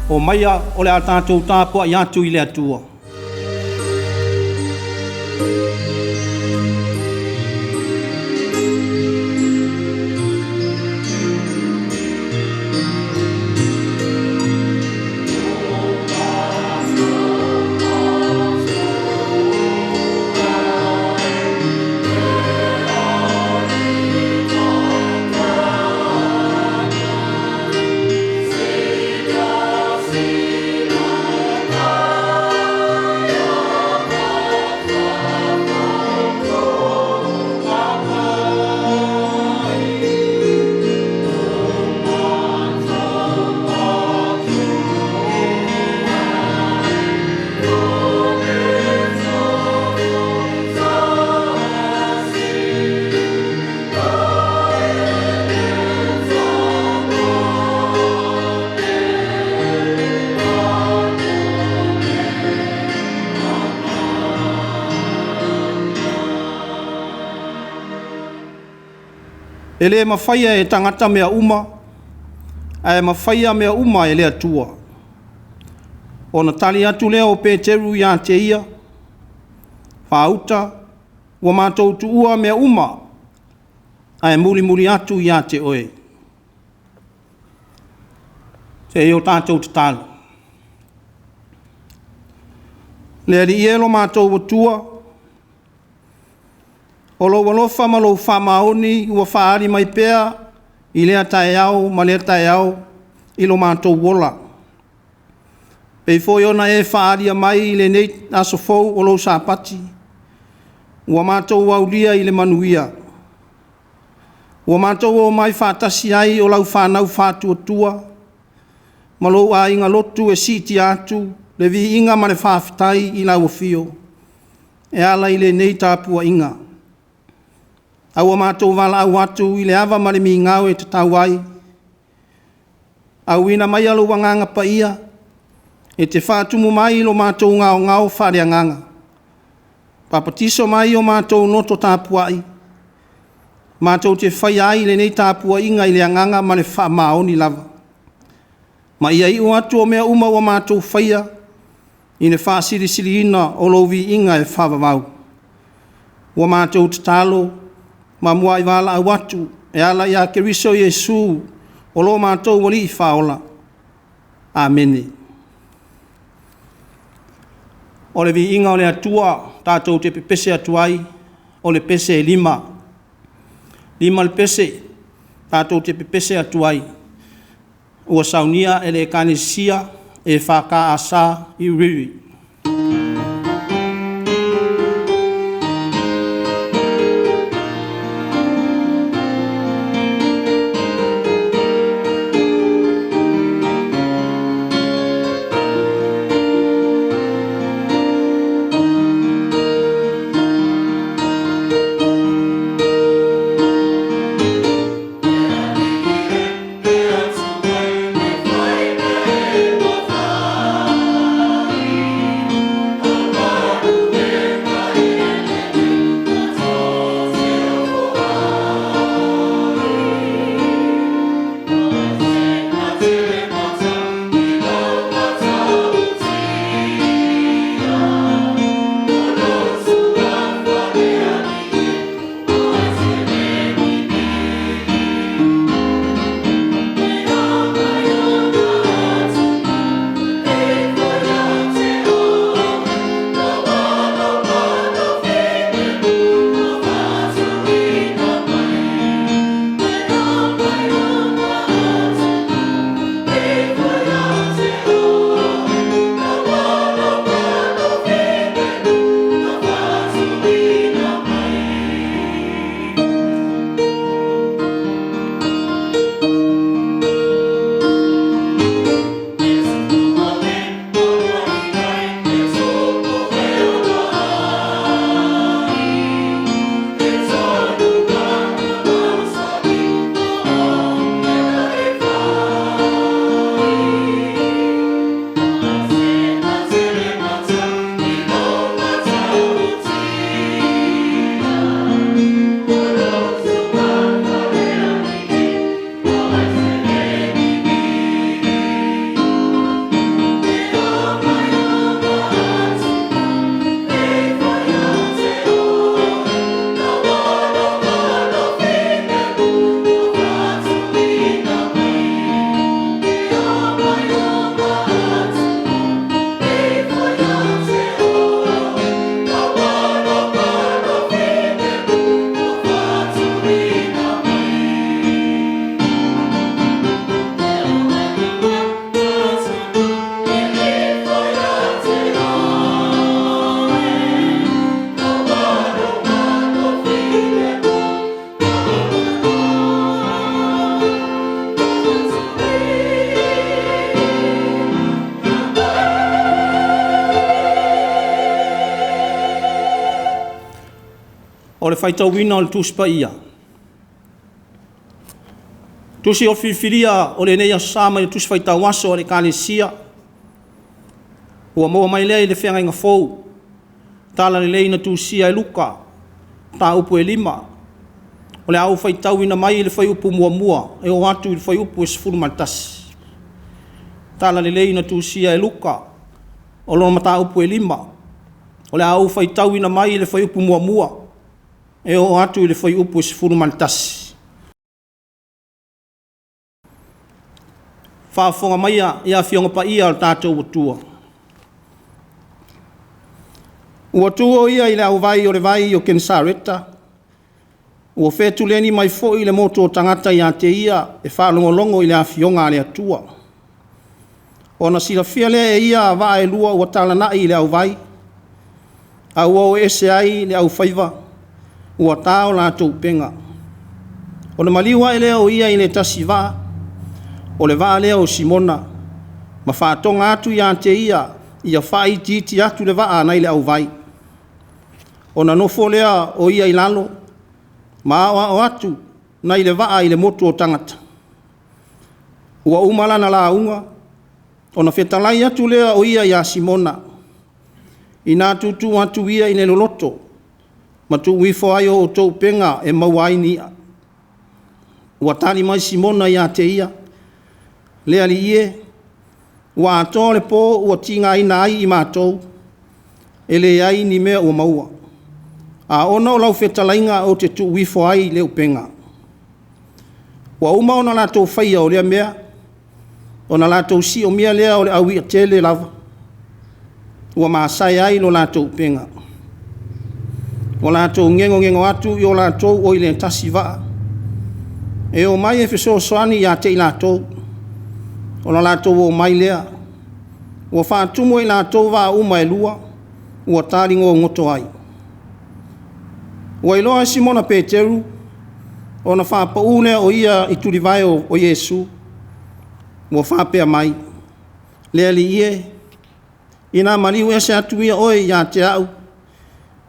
Omaia o le a tatou tapuai atu i le Atua. E le mafaia e tagata mea uma, ae mafaia mea uma e le Atua. Ona tali atu lea o Peteru ia te ia, “Faauta, ua matou tuua mea uma ae mulimuli atu ia te Oe.” Se i o tatou tatalo. Le Alii e lo matou Atua, o lou alofa ma lou faamaoni ua faaali mai pea i lea taeao ma lea taeao i lo matou ola, e pei foi ona e faaalia mai i lenei aso fou o lou Sapati ua matou aulia i le manuia, ua matou omai faatasi ai o lau fanau faatuatua ma lou aiga lotu e siitia atu le viiga ma le faafetai i lau afio e ala i lenei tapuaiga. A ua matou valaau atu i le ava ma le migao e tatau ai, auina maia lou Agaga Paia e te faatumu mai i lo matou gaogao faaleagaga, papatiso mai o matou loto tapuai matou te faia ai lenei tapuaiga i le agaga ma le faamaoni lava, ma ia iu atu o mea uma ua matou faia i le faasilisiliina o lou viiga e faavavau. Ua matou tatalo ma muai valaau atu e ala ia Keriso Iesu o lo matou Alii Faaola. Amene. O le viiga o le Atua tatou te pepese atu ai, o le pese e 5. E 5 le pese tatou te pepese atu ai, ua saunia e le Ekalesia EFKS i Riri. o le faitauina o le Tusi Paia. Tusi o filifilia o lenei Aso Sa mai le Tusi Faitau Aso a le Ekalesia, ua maua mai lea i le Feagaiga Fou, Talalelei na tusia e Luka, mataupu e 5. O le a ou faitauina mai le fuaiupu 1 e oo atu i le fuaiupu e 11. Talalelei na tusia e Luka, o lona mataupu e 5, o le a ou faitauina mai le fuaiupu 1 e oo atu i le fuaiupu e 11. Faafofoga maia i Afioga Paia a lo tatou Atua. Ua tu o ia i le auvai o le vai o Kenesareta, ua fetuleni mai foi le motu o tagata ia te ia e faalogologo i le afioga a le Atua. Ona silafia lea e ia vaa e lua ua talanai i le auvai, a ua o ese ai le aufaiva, ua tao latou upega. Ona maliu ae lea o ia i le tasi vaa, o le vaa lea o Simona, ma faatoga atu ia te ia, ia faaitiitia atu le vaa nai le auvai. Ona nofo lea o ia i lalo ma aoao atu nai le vaa i le motu o tagata. Ua uma lana lauga, ona fetalai atu lea o ia ia Simona, ina tuutuu atu ia i le loloto ma tuu ifo ai a outou upega e maua ai ni i'a. Ua tali mai Simona ia te ia, Le Alii e, ua atoa le po ua tigaina ai i matou, e leai ni mea ua maua, a ona o lau fetalaiga ou te tuu ifo ai le upega. Ua uma ona latou faia o lea mea, ona latou siomia lea o le au i'a tele lava, ua masae ai le latou upega. Ua latou gegogego atu i o latou o i le tasi vaa, e omai e fesoasoani ia te i latou, ona latou omai lea, ua faatumu e i latou vaa uma e lua, ua taligogoto ai. Ua iloa e Simona Peteru, ona faapau lea o ia i tulivae o Iesu, ua faapea mai, Le Alii e, ina maliu ese atu ia oe ia te au,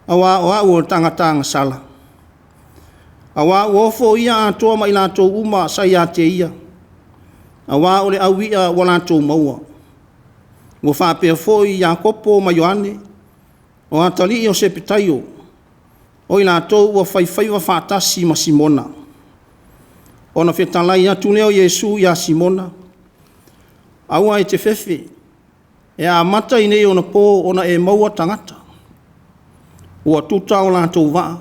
aua o au o le tagata agasala. Aua ua ofo ia atoa ma i latou uma sa ia te ia, aua o le au i'a ua latou maua. Ua faapea foi Iakopo ma Ioane, o atalii o Sepetaio, o i latou ua faifaiva faatasi ma Simona. Ona fetalai atu lea o Iesu ia Simona, Aua e te fefe, e amata i nei ona po ona e maua tagata. Ua tuta o latou vaa,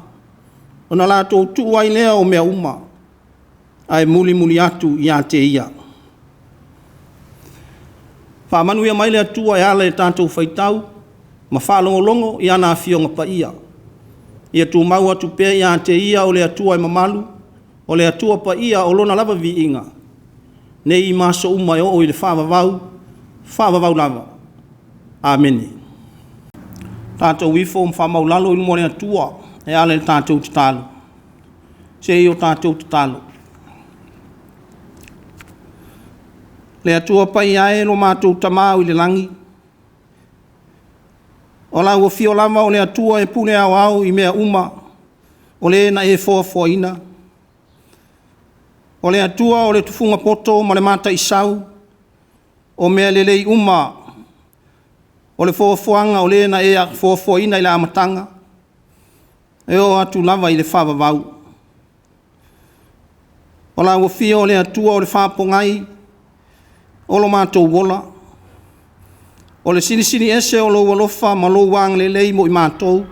ona latou tuu ai lea o mea uma, ae mulimuli atu ia te ia. Faamanuia mai le Atua e ala i le tatou faitau ma faalogologo i ana Afioga Paia. Ia tumau atu pea ia te Ia o le Atua e mamalu, o le Atua paia o Lona lava viiga, nei ma aso uma e oo i le faavavau, faavavau lava. Amene. Tatou ifo ma faamaualalo i luma o le Atua e ala i le tatou tatalo. Se i o tatou tatalo. Le Atua Paia e, lo matou Tama oi le lagi, o lau afio lava o le Atua e pule aoao i mea uma, o le na e foafoaina. O le Atua o le tufuga poto ma le mataisau, o mea lelei uma o le foafoaga o le na e foafoaina i le amataga, e oo atu lava i le faavavau. O lau afio o le Atua o le faapogai o lo matou ola, o le Silisili Ese o lou alofa ma lou agalelei mo i matou,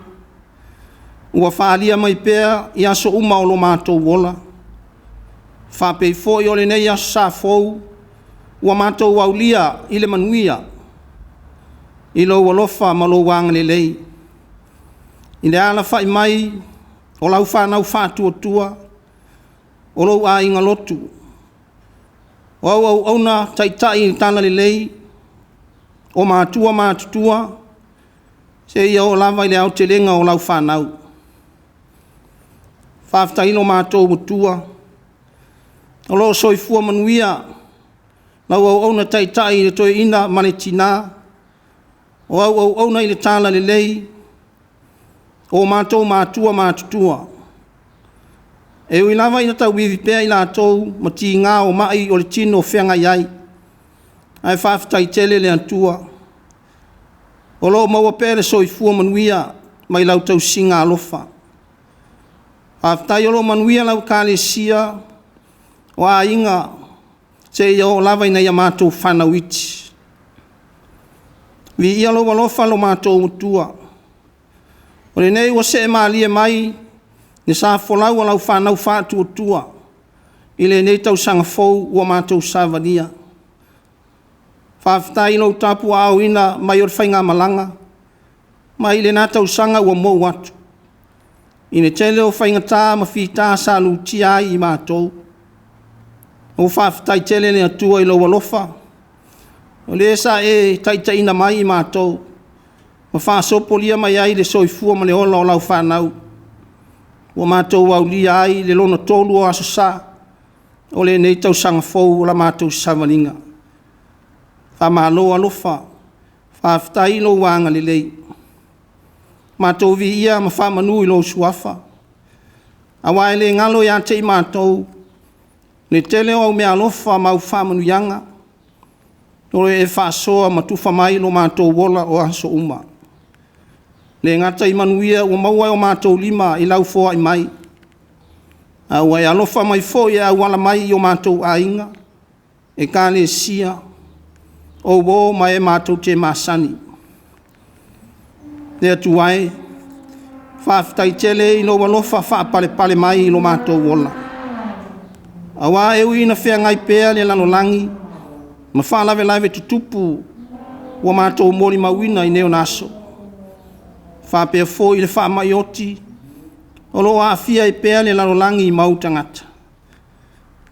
ua faaalia mai pea i aso uma o lo matou ola, faapei foi o lenei Aso Sa fou ua matou aulia i le manuia i lou alofa ma lou agalelei, i le alafai mai o lau fanau faatuatua, o lou aiga lotu, o au auauna taitai i le talalelei, o matua matutua, seia oo lava i le aotelega o lau fanau. Faafetai i lo matou Atua o lo o soifua manuia lau auauna taitai i le toeaina ma le tina, o au auauna i le talalelei, o matou matua matutua. E ui lava ina tauivi pea i latou ma tiga o mai o le tino o feagai ai, ae faafetai tele le Atua o lo o maua pea le soifua manuia mai lau tausiga alofa. Faafetai o lo o manuia lau Ekalesia, o aiga, seia oo lava i nai a matou fanau iti. Viia lou alofa lo matou Atua, o lenei ua see malie mai le sa folau a lau fanau faatuatua i lenei tausaga fou ua matou savalia. Faafetai i lou tapuaaoina mai o le faigamalaga mai lena tausaga ua mou atu, i le tele o faigata ma fita sa lutia ai i matou. Ua faafetai tele le Atua i lou alofa, o le sa e taitaiina mai i matou ma faasopolia mai ai le soifua ma le ola o lau fanau, ua matou aulia ai le lona tolu o Aso Sa o lenei tausaga fou o la matou savaliga. Faamalo alofa, faafetai i lou agalelei. Matou viia ma faamanu i lou Suafa, aua e le galo ia te i matou le tele o au meaalofa ma au faamanuiaga o lo o e faasoa ma tufa mai i lo matou ola o aso uma. E le gata i manuia ua maua e o matou lima i lau foai mai, a ua e alofa mai foi e auala mai i o matou aiga, Ekalesia, o uo ma e matou te masani. Le Atua e, faafetai tele i lou alofa faapalepale mai i lo matou ola, aua e ui ina feagai pea le lalolagi ma faalavelave tutupu ua matou molimauina i nei ona aso, faapea foi le faamai oti o lo o aafia ai pea le lalolagi ma ou tagata,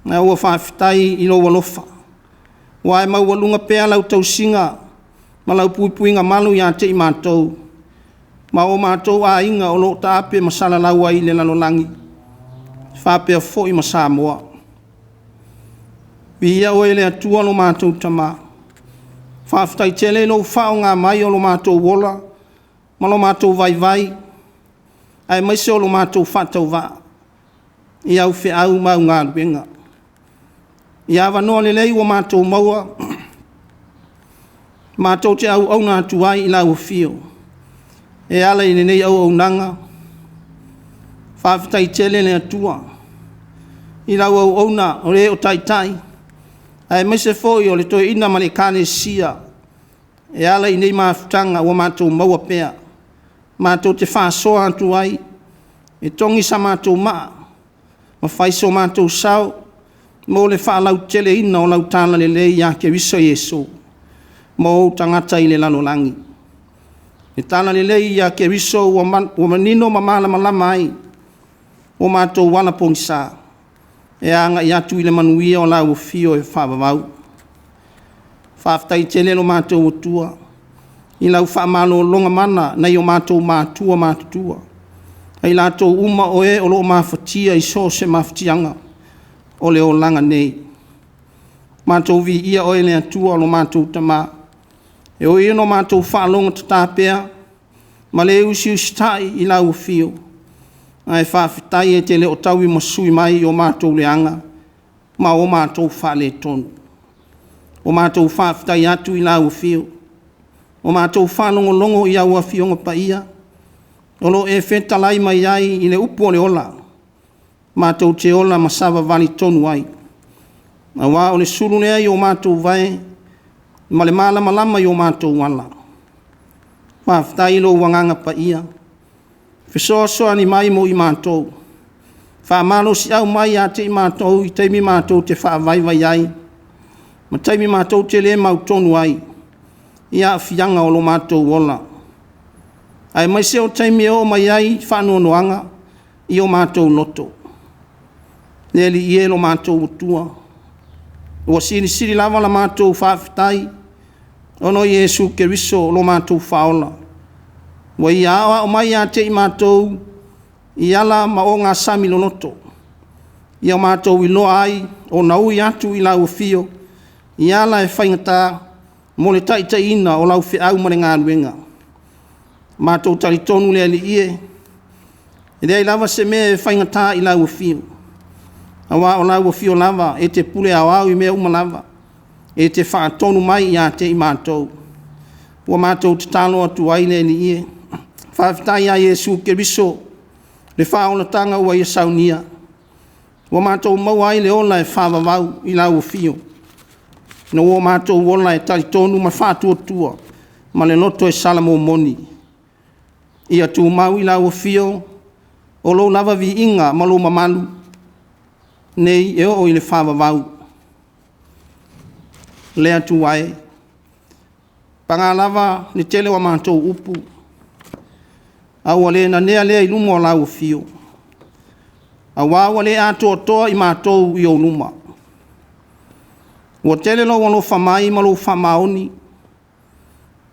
ae ua faafetai i lou alofa, ua e maualuga pea lau tausiga ma lau puipuiga malu ia te i matou ma o matou aiga o lo o taape ma salalau ai i le lalolagi faapea foi ma Samoa. Viia oe le Atua lo matou Tama, faafetai tele i lou faaaoga mai o lo matou ola ma lo matou vaivai aemaise o lo matou faatauvaa i au feau ma au galuega, i avanoa lelei ua matou maua matou te auauna atu ai i lau afio e ala i lenei auaunaga. Faafetai tele le Atua i lau auauna o le o taitai aemaise foi o le toeaina ma le Ekalesia e ala i nei mafutaga ua matou maua pea, matou te faasoa atu ai e togi sa matou maa ma fai so matou sao mo le faalauteleina o lau talalelei ia Keriso Iesu ma ou tagata i le lalolagi. Le talalelei ia Keriso ua manino ma malamalama ai o matou ala pogisa e agai atu i le manuia o lau afio e faavavau. Faafetai tele lo matou Atua i lau faamalologa mana nai o matou matua matutua, i latou uma o e o lo o mafatia i so o se mafatiaga o le olaga nei. Matou viia oe le Atua lo matou Tama, e ui ina matou faalogotata pea ma le usiusitai i lau afio, ae faafetai e te le o tauimasui mai i o matou leaga ma o matou faaletonu. Ua matou faafetai atu i lau afio, ua matou faalogologo i au Afioga Paia o lo o e fetalai mai ai i le upu o le ola, matou te ola ma savavali tonu ai, aua o le sulu lea i o matou vae ma le malamalama i o matou ala. Faafetai i lou Agaga Paia, fesoasoani mai mo i matou, faamalosiau mai ia te i matou i taimi matou te faavaivai ai ma taimi matou te le mautonu ai i aafiaga o lo matou ola, aemaise o taimi e oo mai ai faanoanoaga i o matou loto. Le Alii e lo matou Atua, ua silisili lava la matou faafetai ona o Iesu Keriso o lo matou Faaola, ua Ia aoao mai ia te i matou i ala ma ogasami loloto, ia matou iloa ai ona ui atu i lau afio i ala e faigata mo le taitaiina o lau feau ma le galuega. Matou talitonu le Alii e, e leai lava se mea e faigata i lau afio. Auā o lau afio lava e te pule aoao i mea uma lava, e te faatonu mai ia te i matou, ua matou tatalo atu ai le Alii e. Faafetai ia Iesu Keriso le faaolataga ua Ia saunia, ua matou maua ai le ola e faavavau i lau afio, ina ua matou ola e talitonu ma faatuatua ma le loto e salamomoni, ia tumau i lau afio o lou lava viiga ma lou mamalu, nei e oo i le faavavau. Le Atua e, paga lava le tele o a matou upu, a ua le nanea lea i luma o lau afio, auā ua le atoatoa i matou i ou luma. Ua tele lou alofa mai ma lou faamaoni,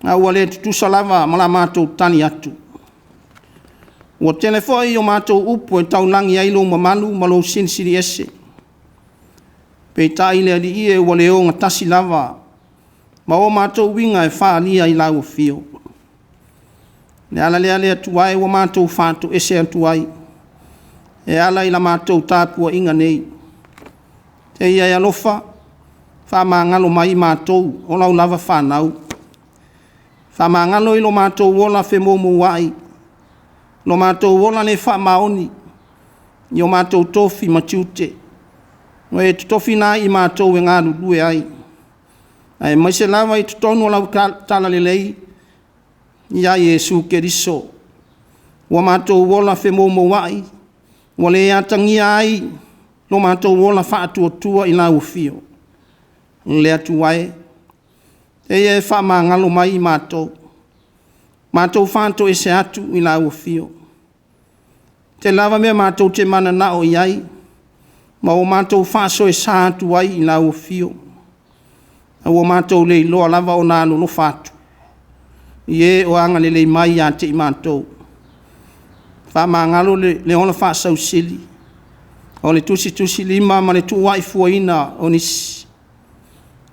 a ua le tutusa lava ma la matou tali atu. Ua tele foi o matou upu e taulagi ai lou mamalu ma lou Silisili Ese, peitai le Alii e, ua le ogatasi lava ma o matou uiga e faaalia i lau afio. O le ala lea le Atua e, ua matou faatoese atu ai e ala i la matou tapuaiga nei. E te ia e alofa, faamagalo mai i matou o lau lava fanau. Faamagalo i lo matou ola femoumouai, lo matou ola le faamaoni i o matou tofi ma tiute, ua e totofiina ai i matou e galulue ai, aemaise lava i totonu o lau talalelei ia Iesu Keriso, ua matou ola femoumouai, ua le atagia ai lo matou ola faatuatua i lau afio. Le Atua e, e te ia e faamagalo mai i matou, matou faatoese atu i lau afio. E tele lava mea matou te mananao i ai ma ua matou faasoesa atu ai i lau afio, a ua matou le iloa lava ona alolofa atu i e o agalelei mai ia te i matou. Faamagalo le ola faasausili o le tusitusilima ma le tuuaifuaina o nisi.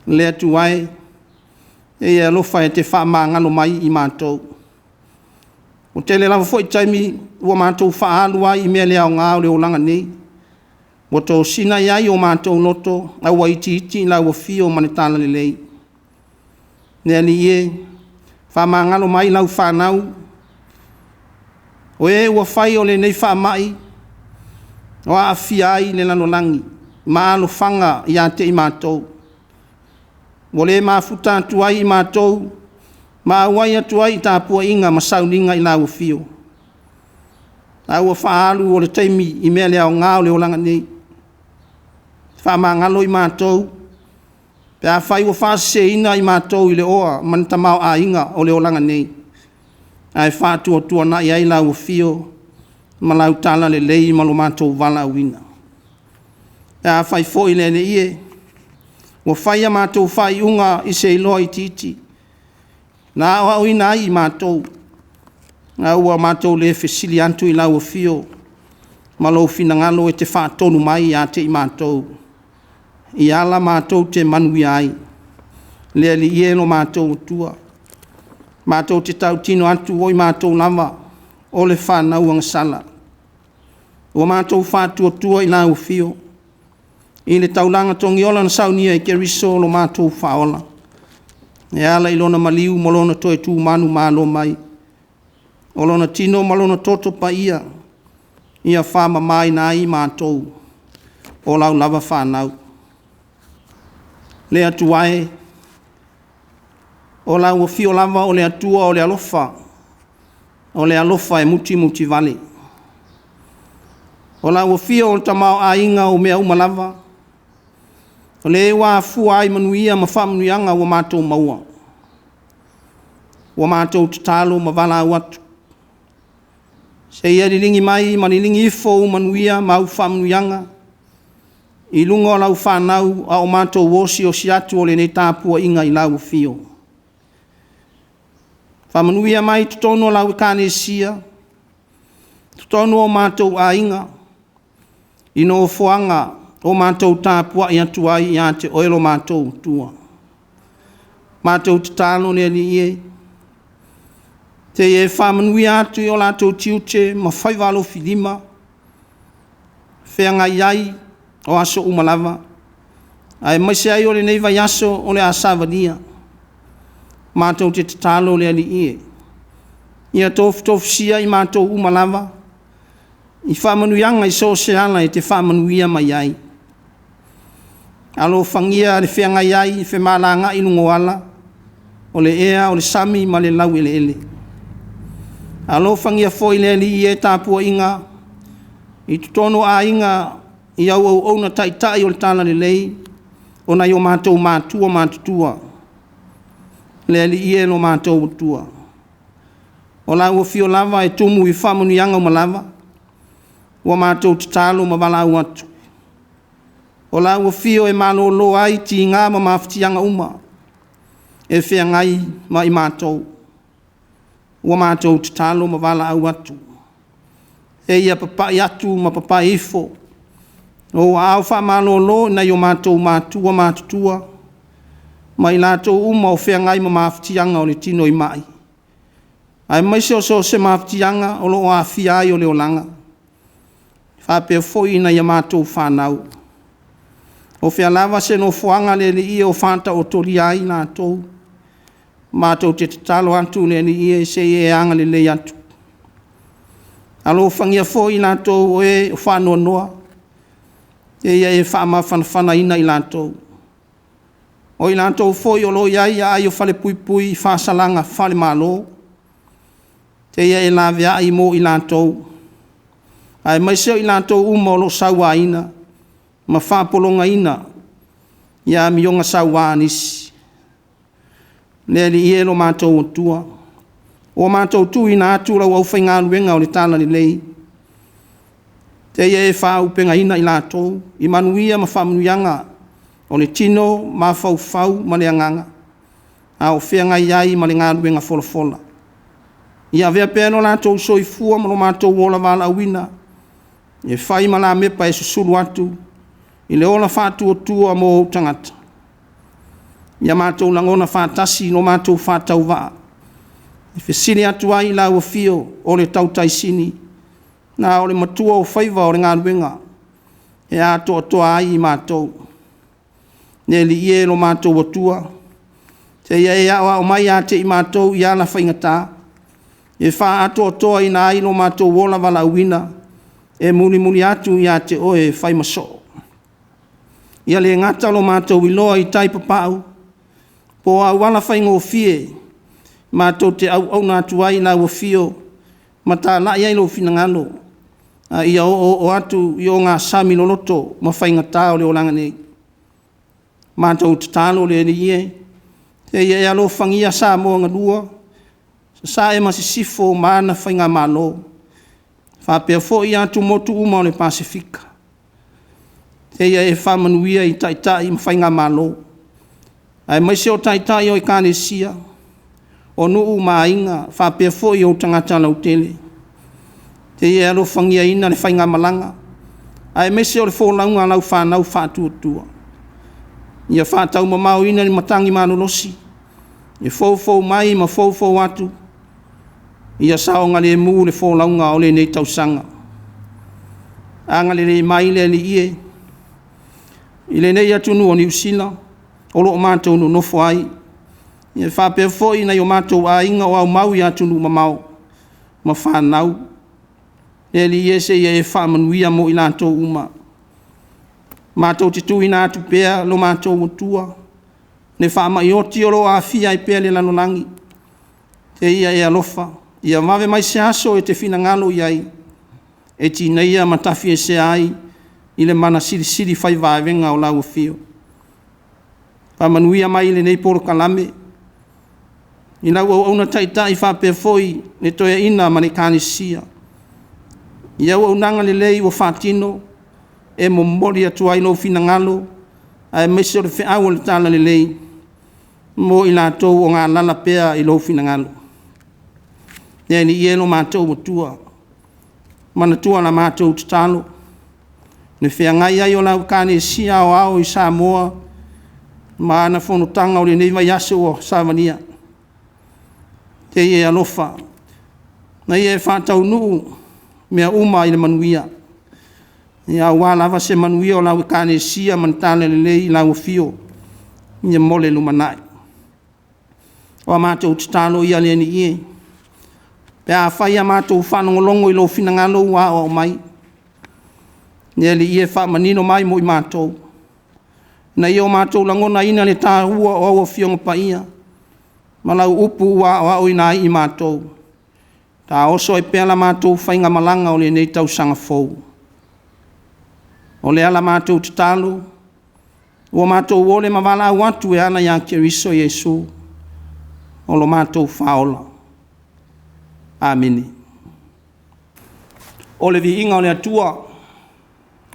Le Atua e, e e alofa e te faamagalo mai i matou. Ua tele lava foi taimi ua matou faaalu ai i mea le aoga o le olaga nei, ua tosina i ai o matou loto a ua itiiti i lau afio ma le talalelei. Le Alii e, faamagalo mai lau fanau, o e ua fai o lenei faamai o aafia ai le lalolagi ma alofaga ia te i matou, ua le mafuta atu ai i matou ma auai atu ai i tapuaiga ma sauniga i lau afio, a ua faaalu o le taimi i mea le aoga o le olaga nei. Faamagalo i matou pe afai ua faaseseina i matou i le oa ma le tamaoaiga o le olaga nei, ae faatuatuanai ai lau afio ma lau talalelei ma lo matou valaauina. Pe afai foi le Alii e, ua fai a matou faaiuga i se iloa itiiti, na aoaoina ai i matou, a ua matou le fesili atu i lau afio ma lou finagalo e te faatonu mai ia te i matou, i ala matou te manuia ai. Le Alii e lo matou Atua, matou te tautino atu o i matou lava o le fanau agasala, ua matou faatuatua i lau afio, i le taulaga togiola na saunia e Keriso lo matou Faaola, e ala i Lona maliu ma Lona toe tu manumalo mai, o Lona tino ma Lona toto paia, ia faamamaina ai i matou o lau lava fanau. Le Atua e, o lau afio lava o le Atua o le alofa, o le alofa e mutimutivale. O lau afio o le tamaoaiga o mea uma lava, o le ua afua ai manuia ma faamanuiaga ua matou maua. Ua matou tatalo ma valaau atu, se ia liligi mai ma liligi ifo ou manuia ma au faamanuiaga i luga o lau fanau a o matou osiosi atu o lenei tapuaiga i lau afio. Faamanuia mai i totonu o lau Ekalesia, totonu o matou aiga, i nofoaga o matou tapuai atu ai ia te Oe lo matou Atua. Matou tatalo le Alii e, se i e faamanuia atu i o latou tiute ma faiva alofilima feagai ai o aso uma lava, aemaise ai o lenei vaiaso o le a savalia, matou te tatalo le Alii e, ia tofutofusia i matou uma lava i faamanuiaga i so o se ala e te faamanuia mai ai. Alofagia le feagai ai i femalagaai i luga o ala, o le ea, o le sami ma le laueleele. Alofagia foi le Alii e tapuaiga i totonu o aiga i au auauna taitai o le Talalelei, o nai o matou matua matutua, le Alii e lo matou Atua, o lau Afio lava e tumu i faamanuiaga uma lava, ua matou tatalo ma valaau atu. O lau Afio e malolo ai tiga ma mafatiaga uma e feagai ma i matou, ua matou tatalo ma valaau atu. E ia papai atu ma papai ifo ou aao faamalolo i nai o matou matua matutua ma i latou uma o feagai ma mafatiaga o le tino i mai, aemaise o so o se mafatiaga o lo o aafia ai le olaga, faapea foi nai a matou fanau. O fea lava se nofoaga le Alii e o faataotolia ai i latou, matou te tatalo atu le Alii e, se i e agalelei atu. Alofagia foi i latou o e o faanoanoa, ia e faamafanafanaina i latou. O i latou foi o lo o i ai i aai o falepuipui i faasalaga faale-Malo, seia e laveai mo i latou, aemaise o i latou uma o lo o sauaina ma faapologaina i amioga saua a nisi. Le Alii e lo matou Atua, ua matou tuuina atu lau aufaigaluega o le Talalelei, seia e faaauupegaina i latou i manuia ma faamanuiaga o le tino, mafaufau ma le agaga, a o feagai ai ma le galuega folafola. Ia avea pea lo latou soifua ma lo latou ola valaauina e fai ma lamepa e susulu atu i le ola faatuatua mo ou tagata. Ia matou lagona faatasi lo matou faatauvaa e fesili atu ai i lau Afio o le Tautai Sili, na o le matua o faiva o le galuega e atoatoa ai i matou. Le Alii e lo matou Atua, seia e aoao mai ia te i matou i ala faigata e faaatoatoaina ai lo matou ola valaauina e mulimuli atu ia te Oe e fai ma soo. Ia le gata lo matou iloa i tai papau po o auala faigofie matou te auauna atu ai i lau Afio ma talai ai Lou finagalo, a ia oooo atu i ogasami loloto ma faigata o le olaga nei. Matou tatalo le Alii e, seia e alofagia Samoa galua, Sasae ma Sisifo ma ana Faigamalo, faapea foi atumotu uma o le Pasefika. Seia e faamanuia i Taitai ma Faigamalo, aemaise o Taitai o Ekalesia, o nuu ma aiga, faapea foi ou tagata lautele. Seia e alofagiaina le faigamalaga aemaise o le folauga a lau fanau faatuatua. Ia faataumamaoina ni matagi malolosi e foufou mai ma foufou atu, ia saogalemu le folauga o lenei tausaga. Agalelei mai le Alii e i lenei atunuu o Niu Sila o lo o matou nonofo ai, faapea foi nai o matou aiga o aumau i atunuu mamao ma fanau. Le Alii e, seia e faamanuia mo i latou uma. Matou te tuuina atu pea lo matou Atua le faamai oti o lo o aafia ai pea le lalolagi, seia e alofa, ia vave mai se aso e te finagalo i ai e tineia ma tafiesea ai i le mana silisili fai vaega o lau Afio. Faamanuia mai i lenei polokalame i lau auauna taitai faapea foi le toeaina ma le Ekalesia i auaunaga lelei ua faatino e momoli atu ai lou finagalo aemaise o le feau o le Talalelei mo i latou o galala pea i lou finagalo. Le Alii e lo matou Atua, manatua la matou tatalo, le feagai ai o lau Ekalesia Aoao i Samoa ma ana fonotaga o lenei vaiaso ua savalia. Seia e alofa ina ia e faataunuu mea uma i le manuia. Ia aua lava se manuia o lau Ekalesia ma le talalelei i lau afio mo le lumanai. O a matou tatalo ia le Alii e, pe afai a matou faalogologo i lou finagalo ua aoao mai, le Alii e, faamanino mai mo i matou, ina ia o matou lagonaina le taua o au Afioga Paia ma lau upu ua aoaoina ai i matou, taoso ai pea la matou faigamalaga o lenei tausaga fou. O le ala matou tatalo, ua matou ole ma valaau atu e ala ia Keriso Iesu, o lo matou Faaola. Amene. O le viiga o le Atua.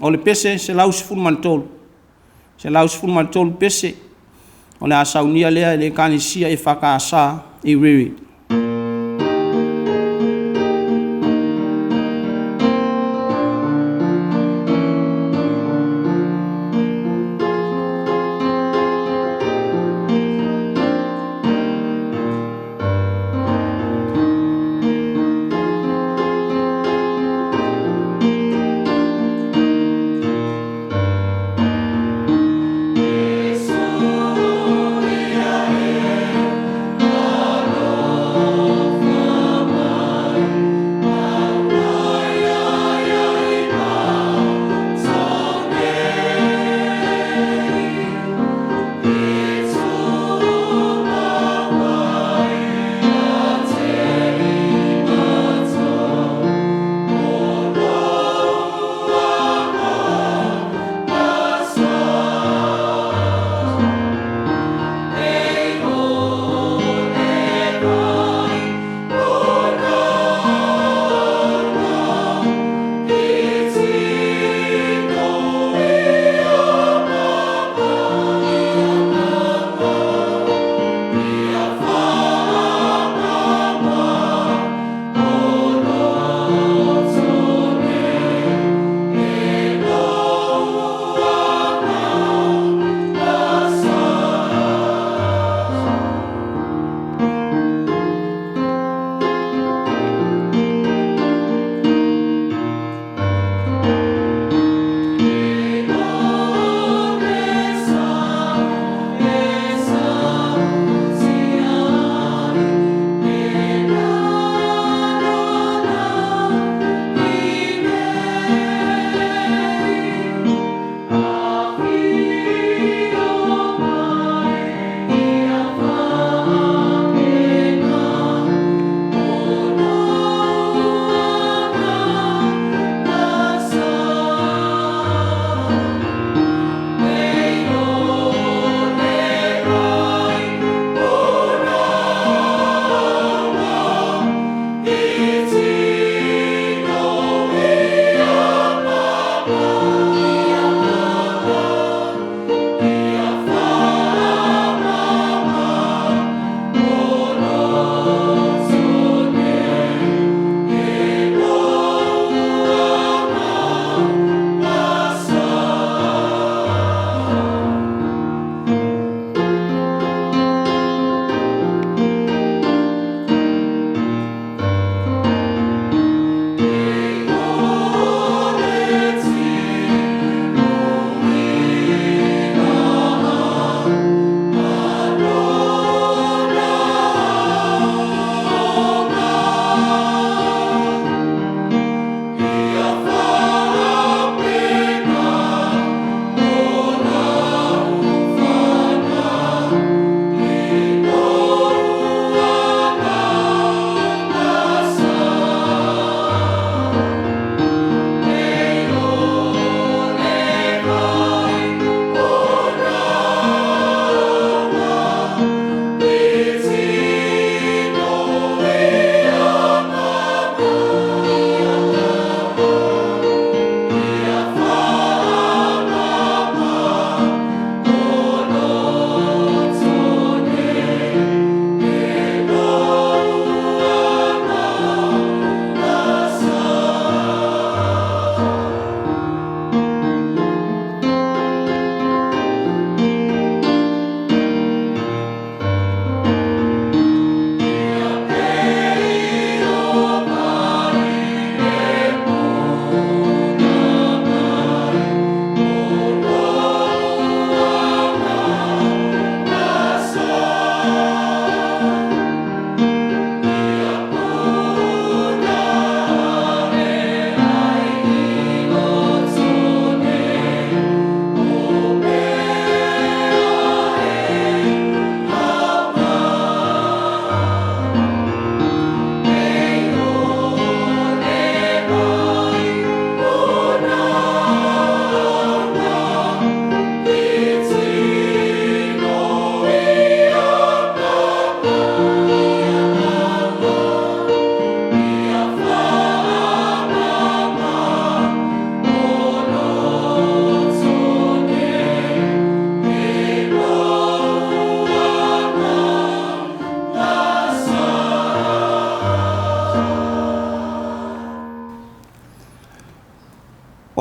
O le pese 113, 113 pese, o le a saunia lea e le Ekalesia EFKS i Riri.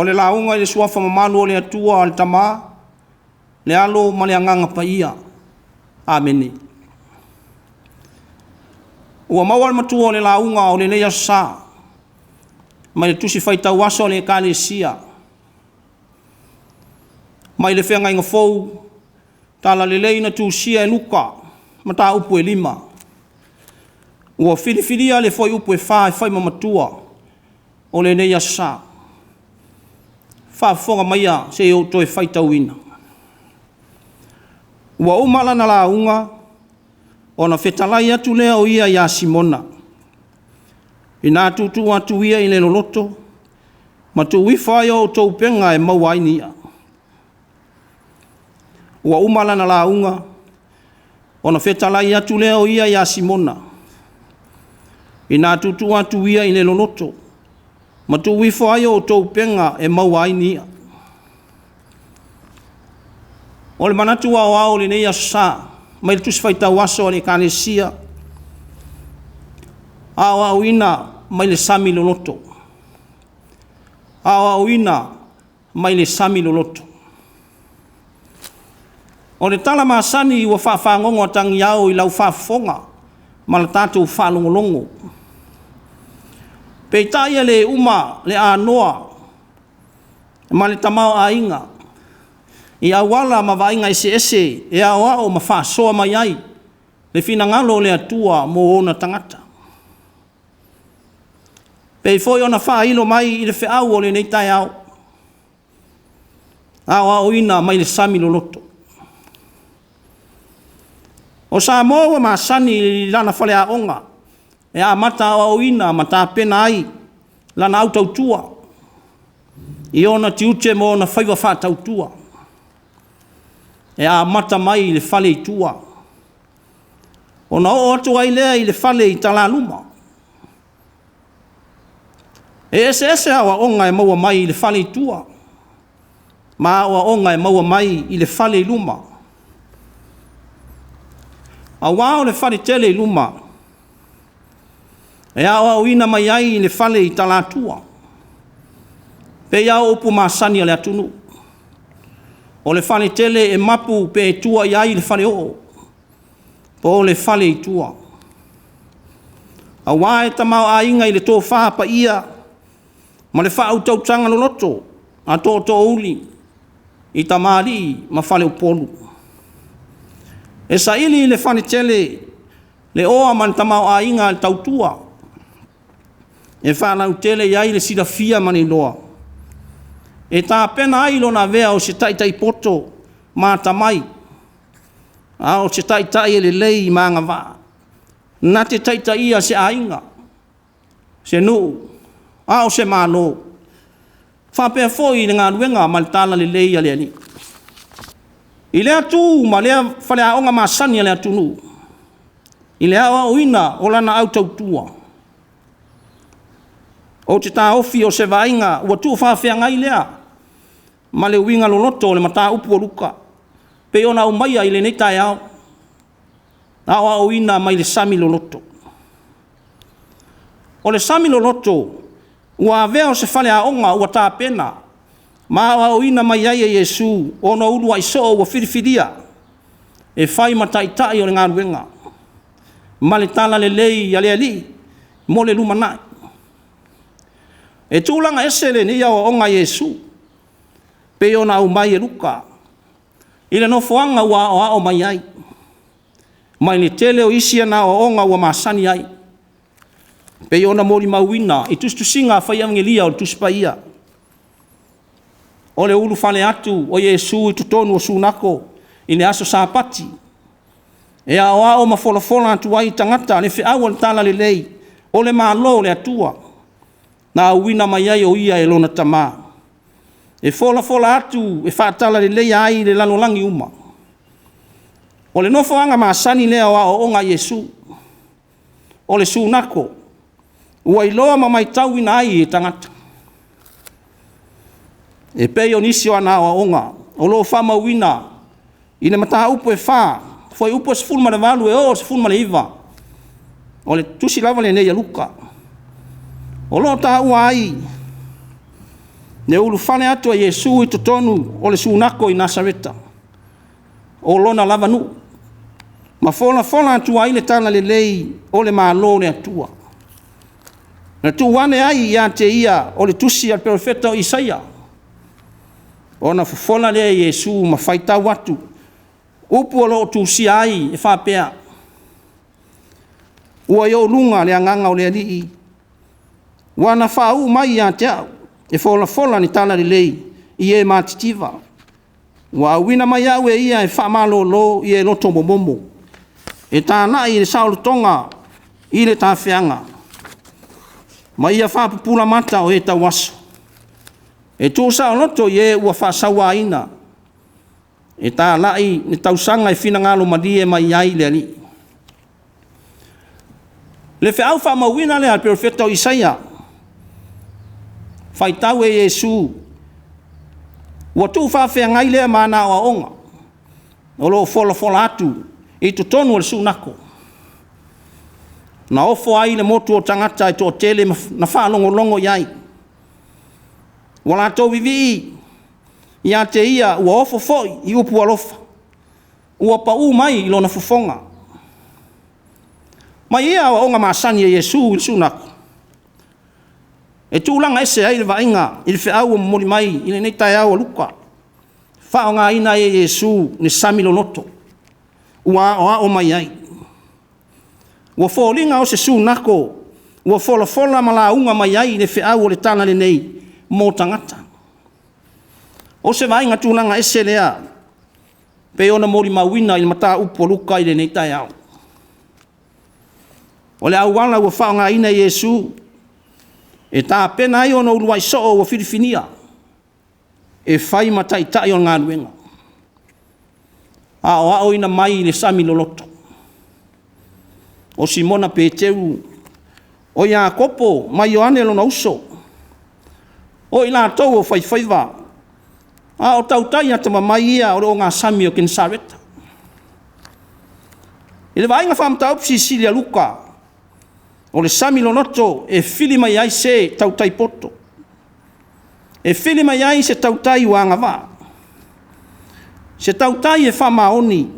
le lauga i le suafa mamalu o le Atua, le Tama, le Alo ma le Agaga Paia. Amene. Ua maua le matua o le lauga o lenei Aso Sa mai le Tusi Faitau Aso a le Ekalesia mai le Feagaiga Fou, Talalelei na tusia e Luka, mataupu e 5. Ua filifilia le fuaiupu e 4 e fai ma matua o lenei Aso Sa. Faafofoga maia se i ou toe faitauina. Ua uma lana lauga ona fetalai atu lea o ia ia Simona, ina tuutuu atu ia i le loloto ma tuu ifo ai a outou upega e maua ai ni i'a. Ua uma lana lauga ona fetalai atu lea o ia ia Simona, ina tuutuu atu ia i le loloto ma tuu ifo ai a outou upega e maua ai ni i'a. O le manatu aoao o lenei Aso Sa mai le Tusi Faitau Aso a le Ekalesia, aoaoina mai le sami loloto, aoaoina mai le sami loloto. O le tala masani ua faafagogo tagiao i lau faafofoga ma le tatou faalogologo, peitai e le uma le anoa ma le tamaoaiga i auala ma vaaiga eseese e aoao ma faasoa mai ai le finagalo o le Atua mo ona tagata. E pei foi ona faailo mai i le feau o lenei taeao, aoaoina mai le sami loloto. O Samoa ua masani i lana faleaoga e amata aoaoina ma tapena ai lana autautua i ona tiute ma ona faiva faatautua, e amata mai i le fale i tua, ona oo atu ai lea i le fale i talaluma. E eseese aoaoga e maua mai i le fale i tua ma aoaoga e maua mai i le fale i luma. Aua o le faletele i luma, e aoaoina mai ai i le fale i talatua, pei lava o upu masani a le atunuu, o le faletele e mapu pe tua i ai le faleoo, po o le fale i tua. Aua e tamaoaiga i le tofa paia ma le faautautaga loloto a tootoouli i tamalii ma faleupolu. E saili i le faletele le oa ma le tamaoaiga a le tautua e faalautele i ai le silafia ma le iloa, e tapena ai lona avea o se taitai poto ma atamai, a o se taitai e lelei ma agavaa na te taitaia se aiga, se nuu, a o se Malo, faapea foi i le galuega ma le talalelei a le Alii. I lea tu ma lea faleaoga masani a le atunuu, i le aoaoina o lana autautua, ou te taofi o se vaaiga ua tuufaafeagai lea ma le uiga loloto o le mataupu a Luka pei ona aumaia i lenei taeao, aoaoina mai le sami loloto. O le sami loloto ua avea o se faleaoga ua tapena ma aoaoina mai ai e Iesu ona uluai soo ua filifilia e fai ma taitai o le galuega ma le talalelei a le Alii mo le lumanai. E tulaga ese lenei aoaoga a Iesu pei ona aumai e Luka i le nofoaga ua aoao mai ai, mai le tele o isi ana aoaoga ua masani ai, pei ona molimauina i tusitusiga a fai anegelia o le Tusi Paia. O le ulufale atu o Iesu i totonu o sunako i le aso Sapati e aoao ma folafola atu ai i tagata le feau o le talalelei o le Malo o le Atua na auina mai ai o ia e lona Tama, e folafola atu e faatalaleia ai le lalolagi uma. O le nofoaga masani lea o aoaoga a Iesu, o le sunako ua iloa ma matauina ai e tagata, e pei o nisi o ana aoaoga o lo o faamauina i le mataupu e 4, fuaiupu e 18 e oo i le 19, o le tusi lava lenei a Luka, o lo o taua ai Le ulufale atu a Iesu i totonu o le Sunako i Nasareta, o lona lava nuu, ma folafola atu ai le Talalelei o le Malo o le Atua. Na tuu ane ai ia te ia o le tusi a le Perofeta o Isaia, ona fofola lea e Iesu ma faitau atu upu o lo o tusia ai e faapea, “Ua i ou luga le Agaga o le Alii, ua na faauu mai ia te au e folafola le Talalelei i e matitiva. Ua auina mai au e Ia e faamalolo e loto momomo, e talai le saolotoga i le tafeaga, ma ia faapupula mata o e tauaso, e tuusaoloto i e ua faasauaina, e talai le tausaga e finagalo malie mai ai le Alii.” Le feau faamauina lea a le Perofeta o Isaia, faitau e Iesu, ua tuufaafeagai lea ma ana aoaoga o lo o folafola atu i totonu o le Sunako, na ofo ai le motu o tagata e toatele na faalogologo i ai, ua latou vivii ia te ia, ua ofo foi i upu alofa ua pau mai i lona fofoga. Ma ia aoaoga masani a Iesu i le Sunako, e tulaga ese ai le vaaiga i le feau ua momoli mai i lenei taeao a Luka, faaaogaina ai e Iesu le sami loloto ua aoao mai ai. Ua foliga o se sunako ua folafola ma lauga mai ai le feau o le Talalelei mo tagata. O se vaaiga tulaga ese lea pei ona molimauina i le mataupu a Luka i lenei taeao. O le auala ua faaaogaina e Iesu e tapena ai ona uluai soo ua filifilia e fai ma taitai o le galuega, aoaoina mai i le sami loloto. O Simona Peteru, o Iakopo ma Ioane lona uso, o i latou o faifaiva, a o tautai atamamai ia o le ogasami o Kenesareta. I le vaaiga faa-Mataupu Silisili a Luka, o le sami loloto e fili mai ai se tautai poto, e fili mai ai se tautai ua agavaa, se tautai e faamaoni,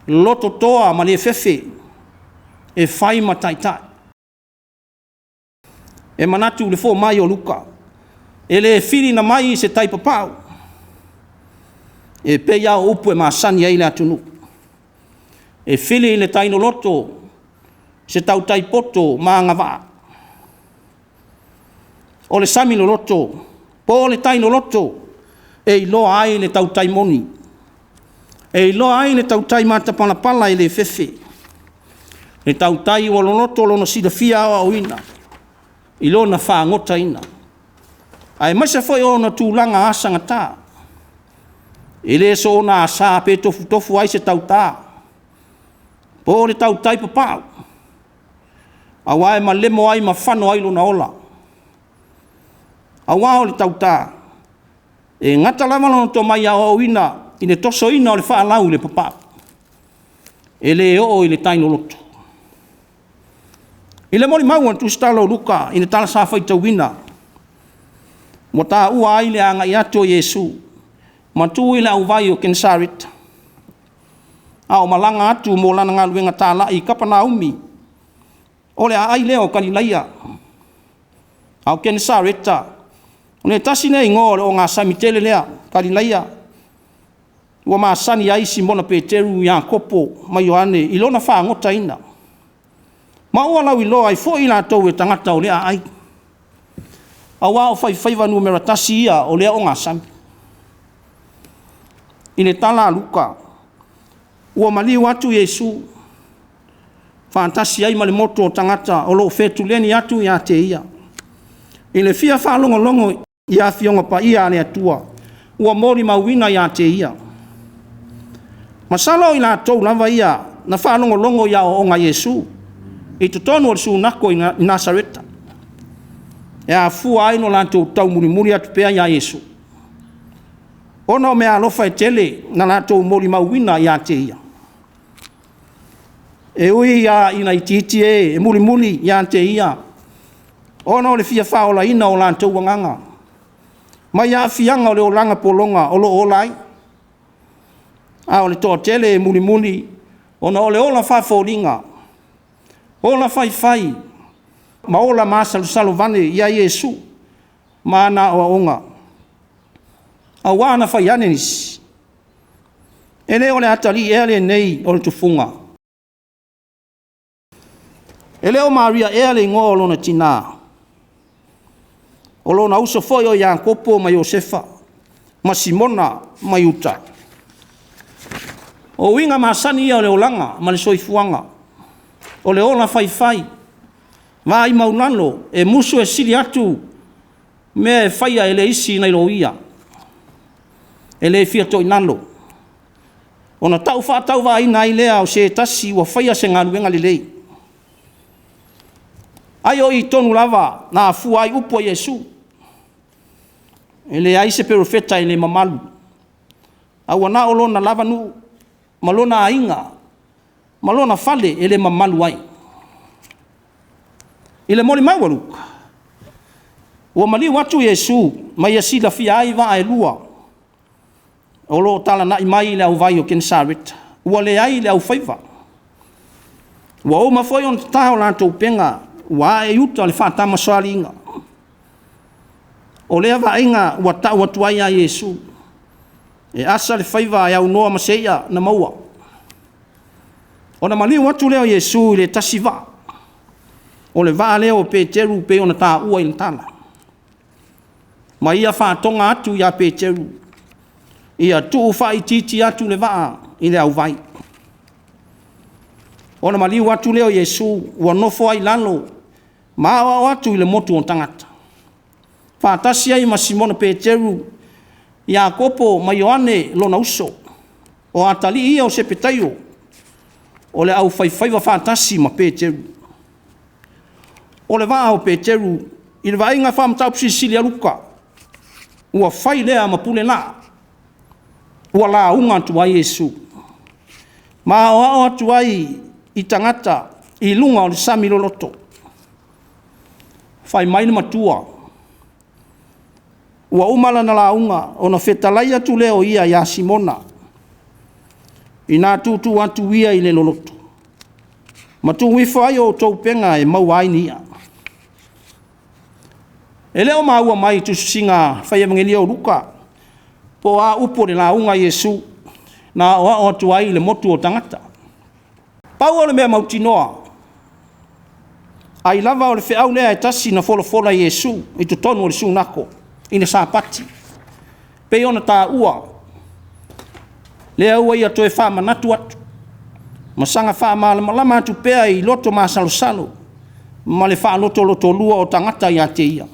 lototoa ma le fefe e fai ma taitai. E manatu i le fomai o Luka, e le filiga mai se tai papau, e pei lava o upu e masani ai le atunuu. E fili i le tai loloto se tautai poto ma agavaa. O le sami loloto po o le tai loloto e iloa ai le tautai moni, e iloa ai le tautai matapalapala e le fefe, le tautai ua loloto lona silafia aoaoina i lona fagotaina, aemaise foi o ona tulaga asagata. E le soona asa pe tofutofu ai se tauta po o le tautai papau, aua e malemo ai ma fano ai lona ola. Aua o le tauta, e gata lava lona tomai aoaoina i le tosoina o le faalau i le papau, e le oo i le tai loloto. I le molimau a le tusitala o Luka i le tala sa faitauina, ua taua ai le agai atu o Iesu ma tu i le auvai o Kenesareta, a o malaga atu mo lana galuega talai i Kapunaumi, o le aai lea o Galilaia. A o Kenesareta, o le tasi lea igoa o le ogasami tele lea Galilaia, ua masani ai Simona Peteru, Iakopo ma Ioane i lona fagotaina, ma ua lauiloa ai foi latou e tagata o lea aai, aua o faifaiva numera tasi ia o lea ogasami. I le tala a Luka, ua maliu atu Iesu faatasi ai ma le motu o tagata o lo o fetuleni atu ia te ia, i le fia faalogologo i Afioga Paia a le Atua ua molimauina ia te ia. Masalo o i latou lava ia na faalogologo i aoaoga a Iesu i totonu o le Sunako i Nasareta, e afua ai lo latou taumulimuli atu pea ia Iesu, ona o meaalofa e tele na latou molimauina ia te ia. E ui lava ina itiiti e mulimuli ia te ia ona o le fia faaolaina o latou agaga. mai aafiaga o le olaga pologa o lo o ola ai. A o le toatele e mulimuli ona o le ola faafoliga, ola faifai ma ola masalosalo vale ia Iesu ma ana aoaoga, auā na fai ane nisi, “E le o le atalii ea lenei o le tufuga? E le o Maria ea le igoa o lona tina? O lona uso foi o Iakopo ma Iosefa ma Simona ma Iuta?” O uiga masani ia o le olaga ma le soifuaga, o le ola faifai, vaai maualalo, e musu e sili atu mea e faia e le isi nai lo ia, e le fia toilalo, ona tau faatauvaaina ai lea o se tasi ua faia se galuega lelei. Ai o i tonu lava na afua ai upu a Iesu, “E leai se perofeta e le mamalu, a ua na o lona lava nuu ma lona aiga ma lona fale e le mamalu ai.” I le molimau a Luka, ua maliu atu Iesu ma ia silafia ai vaa e lua o lo o talanai mai i le auvai o Kenesareta, ua leai le aufaiva, ua uma foi ona tata a latou upega, ua ae i uta le faatamasoaliiga. O lea vaaiga ua tau atu ai ia Iesu, e asa le faiva e aunoa ma se i'a na maua. Ona maliu atu lea o Iesu i le tasi vaa, o le vaa lea o Peteru pei ona taua i le tala, ma ia faatoga atu ia Peteru ia tuufaitiitia atu le vaa i le auvai. Ona maliu atu lea o Iesu ua nofo ai i lalo ma aoao atu i le motu o tagata, faatasi ai ma Simona Peteru, Iakopo ma Ioane lona uso, o atalii ia o Sepetaio o le aufaifaiva faatasi ma Peteru. O le vaa o Peteru i le vaaiga faamatautu silisili a Luka, ua fai lea ma pulelaa ua lauga atu ai Iesu ma aoao atu ai i tagata i luga o le sami loloto. Fai mai le matua, ua uma lana lauga ona fetalai atu lea o ia ia Simona, “Ina tuutuu atu ia i le loloto ma tuu ifo ai a outou upega e maua ai ni i'a.” E le o maua mai i tusitusiga fai Evagelia o Luka po o a upu o le lauga a Iesu na aoao atu ai i le motu o tagata. Pau o le mea mautinoa, ai lava o le feau lea e tasi na folafola e Iesu i totonu o le Sunako i le Sapati, pei ona taua, lea ua ia toe faamanatu atu ma saga faamalamalama atu pea i loto masalosalo ma le faalotolotolua o tagata ia te ia.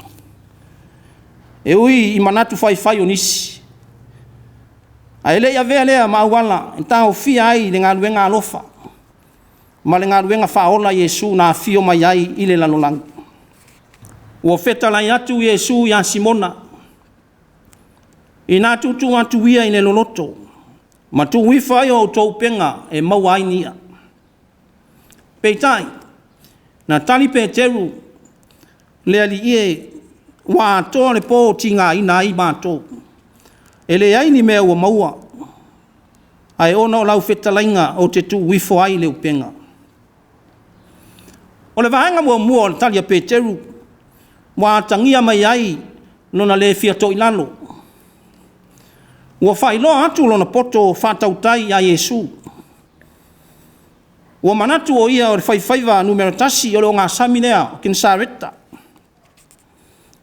E ui i manatu faifai o nisi, ae le i avea lea ma auala e taofia ai le galuega alofa ma le galuega faaola a Iesu na afio mai ai i le lalolagi. Ua fetalai atu Iesu ia Simona, “Ina tuutuu atu ia i le loloto ma tuu ifo ai a outou upega e maua ai ni i'a.” Peitai, na tali Peteru, “Le Alii e, ua atoa le po o tigaina ai matou, e leai ni mea ua maua, ae ona o lau fetalaiga ou te tuu ifo ai le upega.” O le vaega muamua o le tali a Peteru ua atagia mai ai lona le fia toilalo, ua faailoa atu lona poto faatautai ia Iesu. Ua manatu o ia o le faifaiva numera tasi o le ogasami lea o Kenesareta,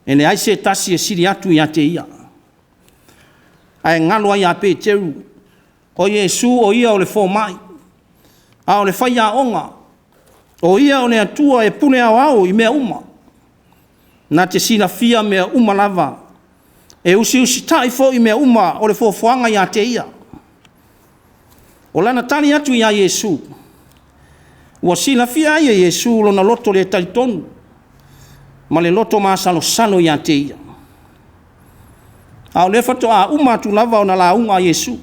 e leai se tasi e sili atu ia te ia. Ae galo ai ia Peteru, o Iesu o Ia o le fomai, a o le faiaoga, o Ia o le Atua e pule aoao i mea uma, na te silafia mea uma lava, e usiusitai foi mea uma o le foafoaga ia te Ia. O lana tali atu ia Iesu, ua silafia ai e Iesu lona loto le talitonu ma le loto masalosalo ia te Ia. A o lea faatoa uma atu lava ona lauga Iesu.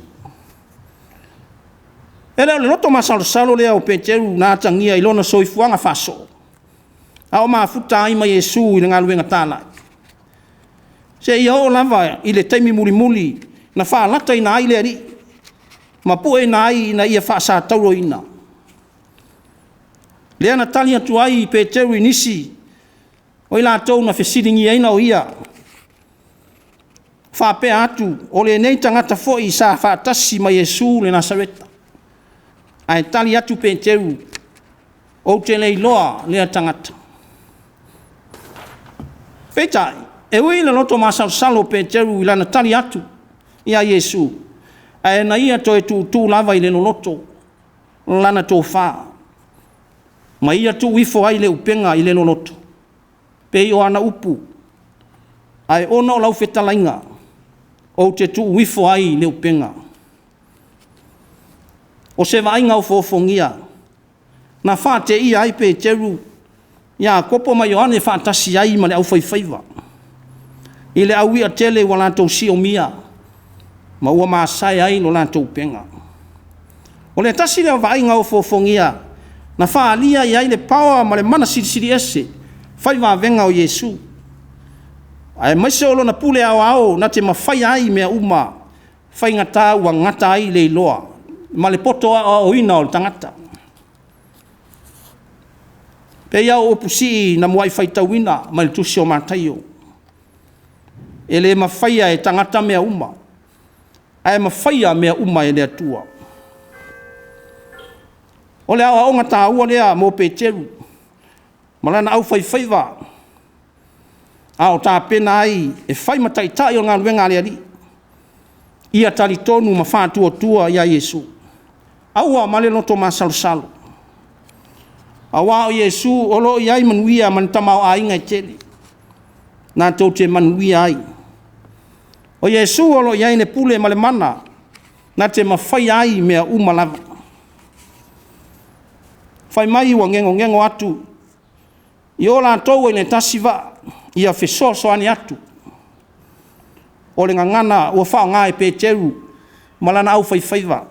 E le o le loto masalosalo lea o Peteru na atagia i lona soifuaga faasoo, a o mafuta ai ma Iesu i le galuega talai. Seia oo lava i le taimi mulimuli na faalataina ai le Alii ma pueina ai ina ia faasatauroina. Lea na tali atu ai Peteru i nisi o i latou na fesiligiaina o ia, faapea atu, “O lenei tagata foi sa faatasi ma Iesu le Nasareta.” Ae tali atu Peteru, “Ou te le iloa lea tagata.” Peitai, e ui i le loto masalosalo o Peteru i lana tali atu ia Iesu, ae na ia toe tuutuu lava i le loloto lana tofa, ma ia tuu ifo ai le upega i le loloto, pei o ana upu, “Ae ona o lau fetalaiga, ou te tuu ifo ai le upega.” O se vaaiga ofoofogia na faateia ai Peteru, Iakopo ma Ioane faatasi ai ma le aufaifaiva i le au i'a tele ua latou siomia ma ua masae ai le latou upega. O le tasi lea o vaaiga ofoofogia na faaalia i ai le paoa ma le mana silisili ese fai vavega o Iesu, aemaise o Lona pule aoao na te mafaia ai mea uma, faigata ua gata ai le iloa ma le poto aoaoina o le tagata. E pei lava o upu sii na muai faitauina mai le tusi o Mataio, “E le mafaia e tagata mea uma, ae mafaia mea uma e le Atua.” O le aoaoga taua lea mo Peteru ma lana aufaifaiva a o tapena ai e fai ma taitai o le galuega a le Alii, ia talitonu ma faatuatua ia Iesu, aua ma le loto masalosalo, aua o Iesu o lo o i ai manuia ma ni tamaoaiga e tele natou te manuia ai. O Iesu o lo o i ai le pule ma le mana na te mafaia ai mea uma lava. Fai mai ua gegogego atu i o latou ua i le tasi vaa, ia fesoasoani atu. O le gagana ua faaaoga e Peteru ma lana aufaifaiva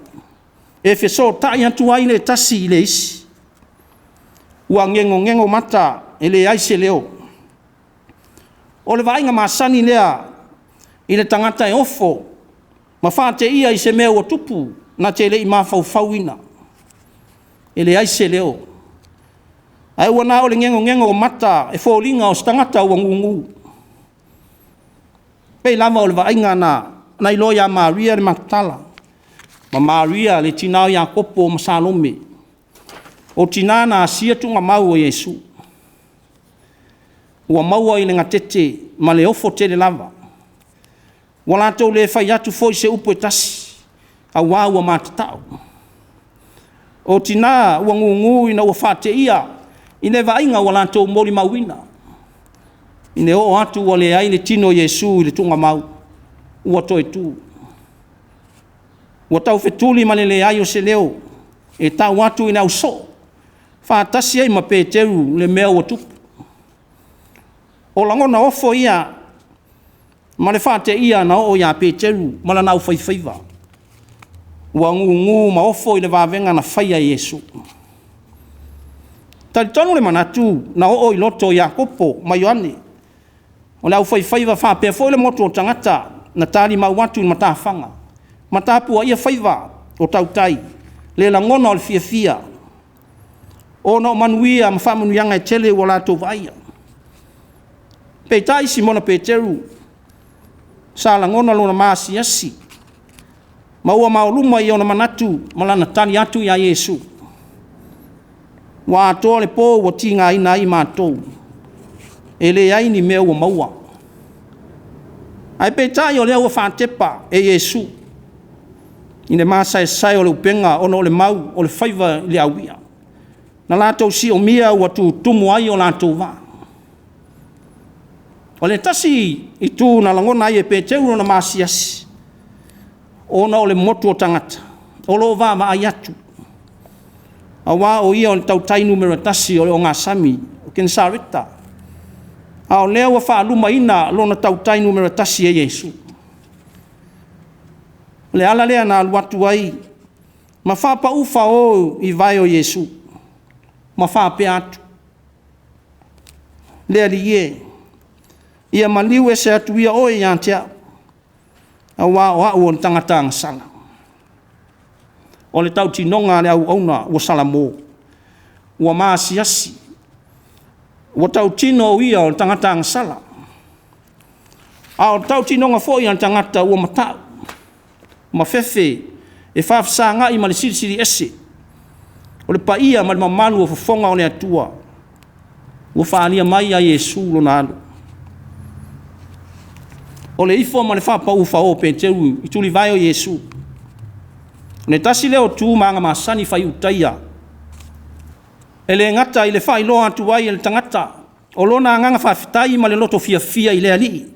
e fesootai atu ai le tasi i le isi, ua gegogego mata e leai se leo. O le vaaiga masani lea i le tagata e ofo ma faateia i se mea ua tupu na te le i mafaufauina, e leai se leo, ae ua na o le gegogego o mata e foliga o se tagata ua gugu. E pei lava o le vaaiga na iloa ia Maria le Maketala ma Maria le tina o Iakopo ma Salome, o tina na asia tuugamau o Iesu, ua maua i le gatete ma le ofo tele lava, ua latou le fai atu foi se upu e tasi, aua ua matatao. O tina ua gugu ina ua faateia i le vaaiga ua latou molimauina, i le oo atu ua leai le tino o Iesu i le tuugamau ua toe tu. Ua taufetuli ma le leai o se leo e tau atu i le ausoo faatasi ai ma Peteru le mea ua tupu. O lagona ofo ia ma le faateia na oo ia Peteru ma lana aufaifaiva, ua gugu ma ofo i le vavega na faia e Iesu. E talitonu le manatu na oo i loto o Iakopo ma Ioane, o le aufaifaiva faapea foi le motu o tagata na talimau atu i matafaga ma tapuaia faiva o tautai le lagona o le fiafia ona o manuia ma faamanuiaga e tele ua latou vaaia. Peitai Simona Peteru, sa lagona lona maasiasi ma ua maoluma i ona manatu ma lana tali atu ia Iesu, “Ua atoa le po ua tigaina ai matou, e leai ni mea ua maua.” Ae peitai o lea ua faatepa e Iesu i le masaesae o le upega ona o le mau o le faiva i le aui'a, na latou siomia ua tutumu ai o latou vaa. O le tasi itu na lagona ai e Peteru lona maasiasi, ona o le motu o tagata o lo o vaavaai atu, aua o ia o le tautai numera tasi o le ogasami o Kenesareta, a o lea ua faalumaina lona tautai numera tasi e Iesu. O le ala lea na alu atu ai ma faapau fao i vae o Iesu ma faapea atu, “Le Alii e, Ia maliu ese atu ia oe ia te au, auā o au o le tagata agasala. O le tautinoga a le auauna ua salamo, ua maasiasi, ua tautino o ia o le tagata agasala, a o le tautinoga foi a le tagata ua mata'u ma fefe e faafesagai ma le Silisili Ese, o le paia ma le mamalu o fofoga o le Atua ua faaalia mai ia Iesu lona Alo. O le ifo ma le faapau fao o Peteru i tulivae o Iesu, o le tasi lea o tu ma aga masani fai-Iutaia, e le gata i le faailoa atu ai e le tagata o lona agaga faafetai ma le loto fiafia i le Alii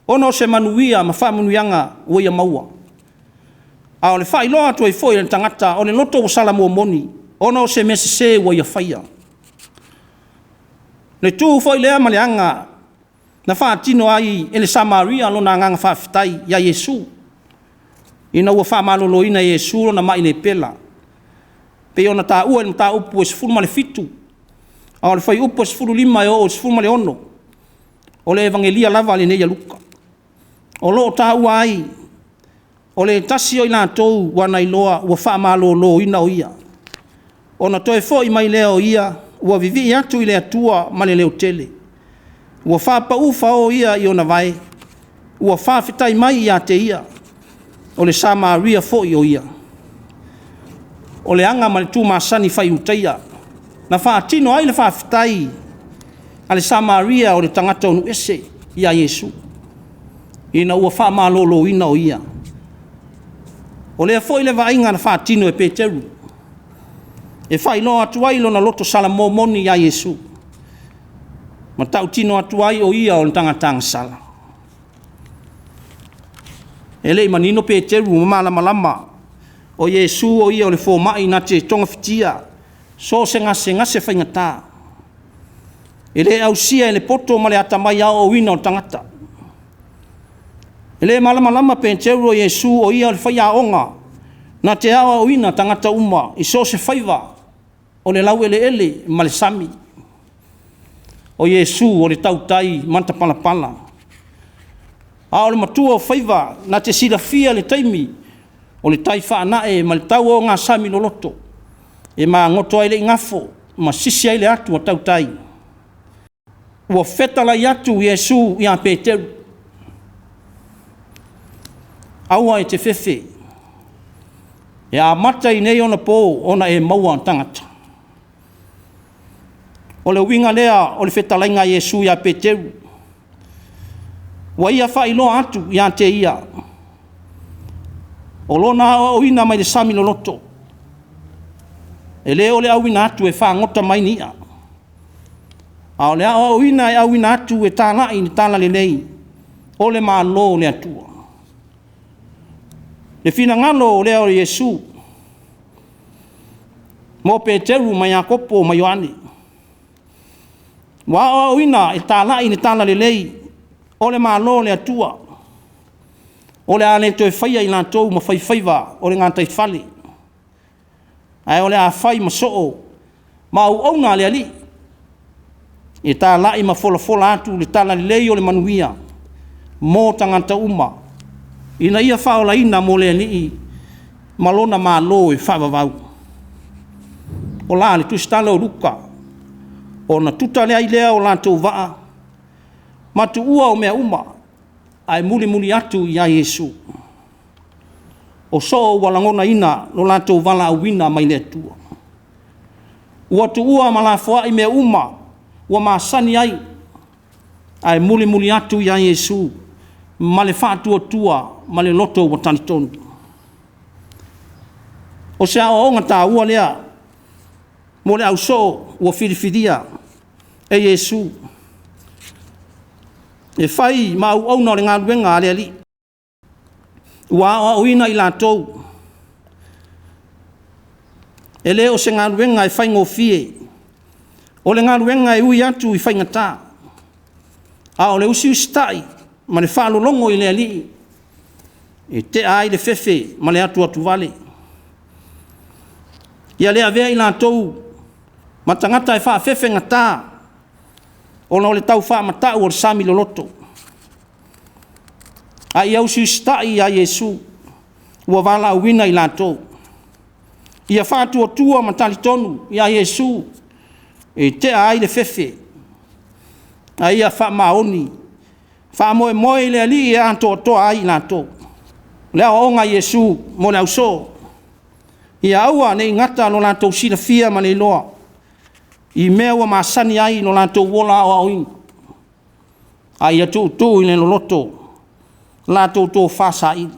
ona o se manuia ma faamanuiaga ua ia maua, a o le faailoa atu ai foi e le tagata o le loto ua salamo moni ona o se mea sese ua ia faia. O le tu foi lea ma le aga na faatino ai e le Samaria lona agaga faafetai ia Iesu, ina ua faamaloloina e Iesu lona mai lepela, pei ona taua i le mataupu e 17, a o le fuaiupu e 15 e oo i le 16, o le Evagelia lava lenei a Luka. O lo o taua ai, o le tasi o i latou ua na iloa ua faamaloloina o ia, ona toe foi mai lea o ia ua vivii atu i le Atua ma le leotele, ua faapau fao ia i ona vae, ua faafetai mai ia te ia, o le Samaria foi o ia. O le aga ma le tu masani fai-Iutaia na faatino ai le faafetai a le Samaria o le tagata o nuu ese ia Iesu, ina ua faamaloloina o ia. O lea foi le vaaiga na faatino e Peteru, e faailoa atu ai lona loto salamo moni ia Iesu, ma tautino atu ai o ia o le tagata agasala. E le i manino Peteru ma malamalama o Iesu o ia o le fomai na te togafitia so o se gasegase faigata, e le ausia e le poto ma le atamai aoaoina o le tagata. E le malamalama Peteru o Iesu o ia o le faiaoga na te aoaoina tagata uma i so o se faiva o le laueleele ma le sami. O Iesu o le tautai matapalapala, a o le matuaofaiva na te silafia le taimi o le tai faanae ma le tauogasami loloto, e magoto ai le igafo ma sisi ai le atu a tautai. Ua fetalai atu Iesu ia Peteru, aua e te fefe, e amata i nei ona po ona e maua tagata. O le uiga lea o le fetalaiga a Iesu ia Peteru, ua ia faailoa atu ia te ia, o lona aoaoina mai le sami loloto, e le o le auina atu e fagota mai ni i'a, a o le aoaoina e auina atu e talai le talalelei o le Malo o le Atua. Le finagalo lea o Iesu mo Peteru ma Iakopo ma Ioane, ua aoaoina e talai le talalelei o le Malo o le Atua, o le a le toe faia i latou ma faifaiva o le gataifale, ae o le a fai ma soo ma auauna a le Alii, e talai ma folafola atu le talalelei o le manuia mo tagata uma, ina ia faaolaina mo le Alii ma lona Malo e faavavau. O la le tusitala o Luka, ona tuta ai lea o latou vaa ma tuua o mea uma, ae mulimuli atu ia Iesu. O soo ua lagonaina lo latou valaauina mai le Atua, ua tuua ma lafoai mea uma ua masani ai, ae mulimuli atu ia Iesu ma le faatuatua ma le loto ua talitonu. O se aoaoga taua lea mo le ausoo ua filifilia e Iesu e fai ma auauna o le galuega a le Alii, ua aoaoina i latou, e le o se galuega e faigofie, o le galuega e ui atu i faigata, a o le usiusitai ma le faalologo i le Alii, e tea ai le fefe ma le atuatuvale. Ia le avea i latou ma tagata e faafefegata ona o le taufaamatau o le sami loloto. A ia usiusitai ia Iesu ua valaauina i latou. Ia faatuatua ma talitonu ia Iesu e tea ai le fefe, a ia faamaoni, faamoemoe i le Alii e atoatoa ai i latou. O le aoaoga a Iesu mo le ausoo, ia aua ne i gata lo latou silafia ma le iloa i mea ua masani ai lo latou ola aoaoina, a ia tuutuu i le loloto latou tofa saili.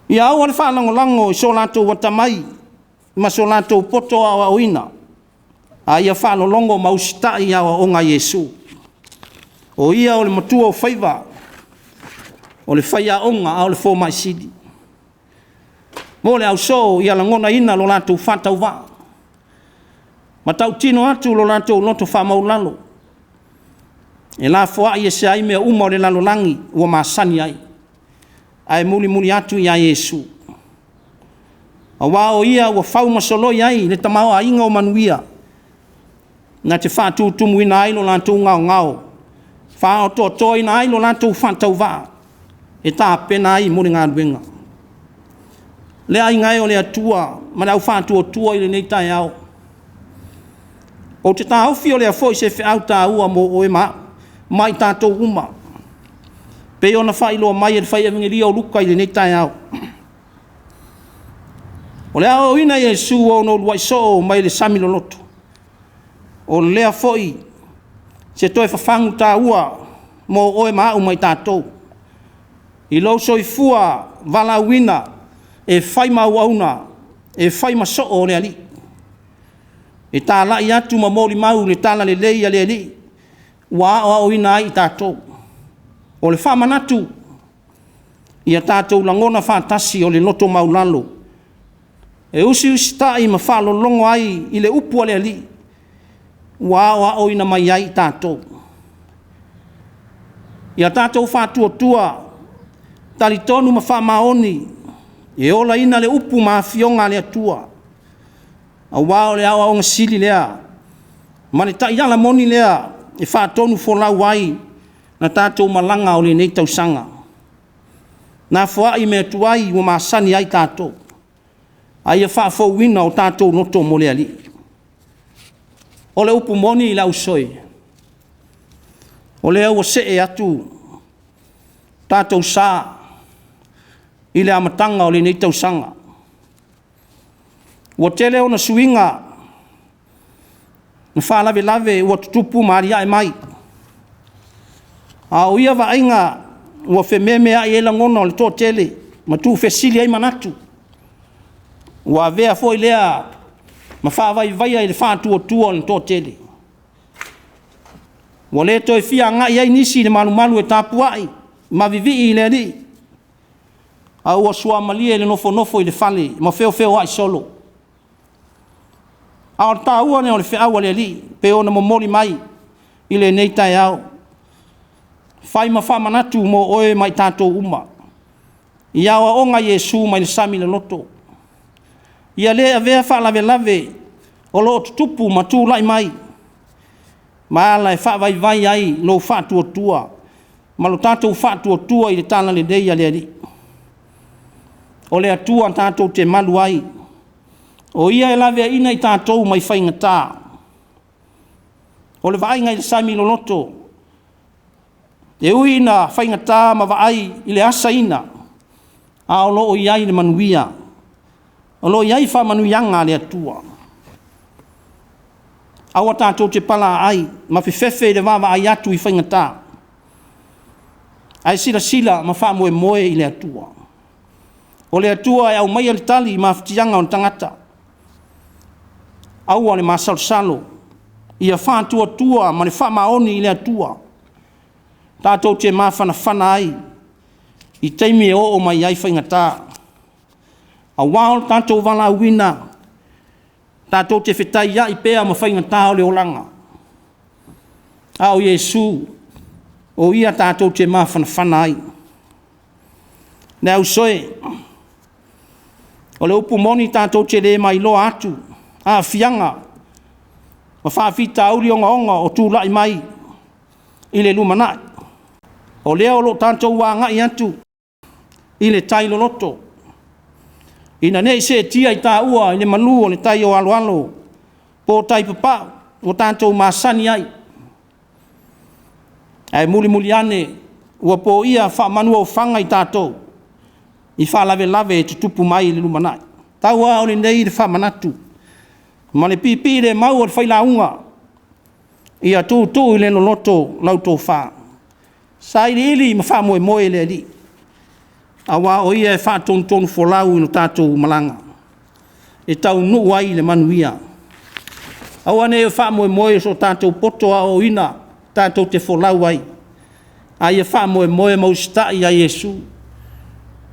Ia aua le faalagolago i so latou atamai ma so latou poto aoaoina, a ia faalologo ma usitai i aoaoga a Iesu, o Ia o le matuaofaiva, o le faiaoga a o le fomai sili. Mo le ausoo ia lagonaina lo latou faatauvaa ma tautino atu lo latou loto faamaualalo, e lafoai ese ai mea uma o le lalolagi ua masani ai, ae mulimuli atu ia Iesu, aua o Ia ua fau ma soloi ai le tamaoaiga o manuia, na te faatutumuina ai lo latou gaogao, faaotoatoaina ai lo latou faatauvaa e tapena ai mo le galuega. Le aiga e o le Atua ma le au faatuatua i lenei taeao, ou te taofi o le a foi se feau taua mo oe ma au ma i tatou uma, pei ona faailoa mai e le fai Evegelia o Luka i lenei taeao. O le aoaoina e Iesu o ona uluai soo mai le sami loloto, o lea foi se toe fafagu taua mo oe ma au ma i tatou, i lou soifua valaauina e fai ma auauna, e fai ma soo o le Alii, e talai atu ma molimau le talalelei a le Alii ua aoaoina ai i tatou. O le faamanatu, ia tatou lagona faatasi o le loto maualalo, e usiusitai ma faalologo ai i le upu a le Alii ua aoaoina mai ai i tatou. Ia tatou faatuatua, talitonu ma faamaoni e olaina le upu ma Afioga a le Atua, aua o le aoaoga sili lea ma le taiala moni lea e faatonufolau ai le tatou malaga o lenei tausaga. Lafoai mea tuai ua masani ai tatou, a ia faafouina o tatou loto mo le Alii. O le upu moni le au soi, o lea ua see atu tatou sa i le amataga o lenei tausaga. Ua tele ona suiga ma faalavelave ua tutupu ma aliae mai, a o ia vaaiga ua fememeai ai lagona o le toatele ma tuufesili ai manatu, ua avea foi lea ma faavaivaia i le faatuatua o le toatele. Ua le toe fia agai ai nisi i le malumalu e tapuai ma vivii i le Alii, a ua suamalie le nofonofo i le fale ma feofeoai solo. A o le taua lea o le feau a le Alii pei ona momoli mai i lenei taeao, fai ma faamanatu mo oe ma i tatou uma i aoaoga a Iesu mai le sami loloto. Ia le avea faalavelave o lo o tutupu ma tulai mai ma ala e faavaivai ai lou faatuatua ma lo tatou faatuatua i le talalelei a le Alii. O le Atua tatou te malu ai, o Ia e laveaiina i tatou mai faigata. O le vaaiga i le sami loloto, e ui ina faigata ma vaai i le asaina, a o lo o i ai le manuia, o lo o i ai faamanuiaga a le Atua. Aua tatou te palaaai ma fefefe i le vaavaai atu i faigata, ae silasila ma faamoemoe i le Atua. O le Atua e aumaia le tali i mafatiaga o le tagata. Aua le masalosalo, ia faatuatua ma le faamaoni i le Atua, tatou te mafanafana ai i taimi e oo mai ai faigata, aua o le tatou valaauina, tatou te fetaiai pea ma faigata o le olaga, a o Iesu, o Ia tatou te mafanafana ai. Le au soe, o le upu moni tatou te le mailoa atu aafiaga ma faafitauli ogaoga o tulai mai i le lumanai. O lea o lo o tatou agai atu i le tai loloto, ina ne i seetia i taua i le malu o le tai o aloalo po o tai papau ua tatou masani ai, ae mulimuli ane ua poia faamanuaofaga i tatou i faalavelave e tutupu mai i le lumanai. Tau lava o lenei le faamanatu ma le piipii le mau o le failauga, ia tuutuu i le loloto lau tofa, sailiili ma faamoemoe i le Alii, aua o Ia e faatonutonufolau i le tatou malaga e taunuu ai i le manuia. Aua ne i faamoemoe i so tatou poto aoaoina tatou te folau ai, a ia faamoemoe ma usitai ia Iesu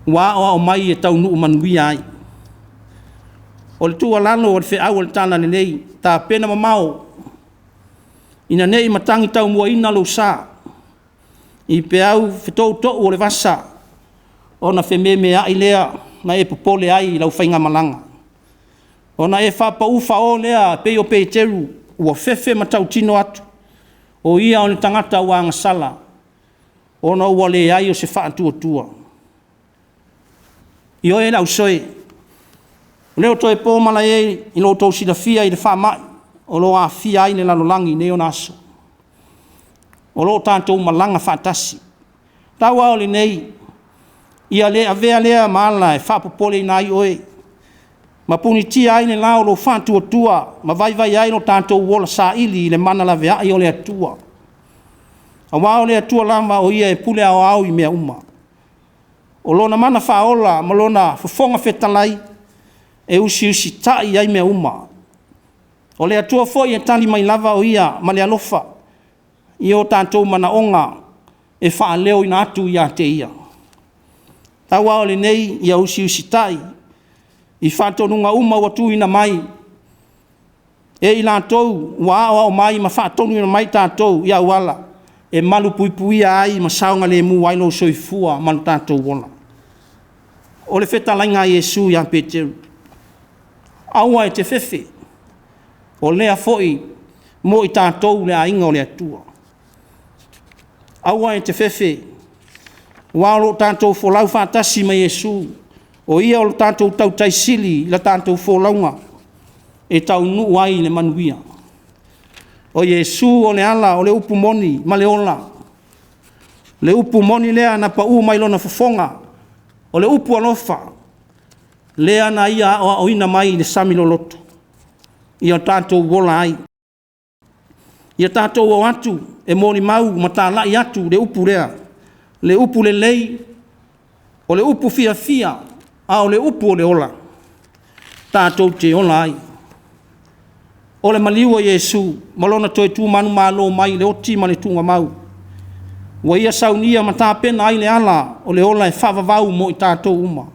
ua aoao mai e taunuu manuia ai. O le tuualalo o le feau o le Talalelei, tapena mamao ina ne i matagi taumuaina lou sa i peau fetoutou o le vasa ona fememeai lea ma e popole ai i lau faigamalaga, ona e faapau faao lea e pei o Peteru ua fefe matautino atu, o ia o le tagata ua agasala ona ua leai o se faatuatua. Ioe le ausoe, e le o toe po malae i lo outou silafia i le faamai o lo o aafia ai le lalolagi i nei ona aso, o lo o tatou malaga faatasi. Tau lava o lenei, ia le avea lea ma ala e faapopoleina ai oe ma punitia ai le la o lou faatuatua ma vaivai ai lo tatou ola saili i le mana laveai o le Atua. Aua o le Atua lava o Ia e pule aoao i mea uma. O Lona mana faaola ma Lona fofoga fetalai e usiusitai ai mea uma. O le Atua foi e tali mai lava o Ia ma le alofa i o tatou manaoga e faaleoina atu ia te Ia. Tau lava o lenei, ia usiusitai i faatonuga uma ua tuuina mai e i latou ua aoao mai ma faatonuina mai tatou i auala e malupuipuia ai ma saogalemu ai lou soifua ma lo tatou ola. O le fetalaiga a Iesu ia Peteru, aua e te fefe, o lea foi mo i tatou le aiga o le Atua. Aua e te fefe, aua o lo o tatou folau faatasi ma Iesu, o Ia o le tatou tautai sili i le tatou folauga e taunuu ai i le manuia. O Iesu o le ala, o le upu moni ma le ola. O le upu moni lea na pau mai lona fofoga, o le upu alofa lea na Ia aoaoina mai i le sami loloto ia tatou ola ai. Ia tatou o atu e molimau ma talai atu le upu lea, le upu lelei, o le upu fiafia, a o le upu o le ola, tatou te ola ai. O le maliu o Iesu ma Lona toe tu manumalo mai i le oti ma le tuugamau, ua Ia saunia ma tapena ai le ala o le ola e faavavau mo i tatou uma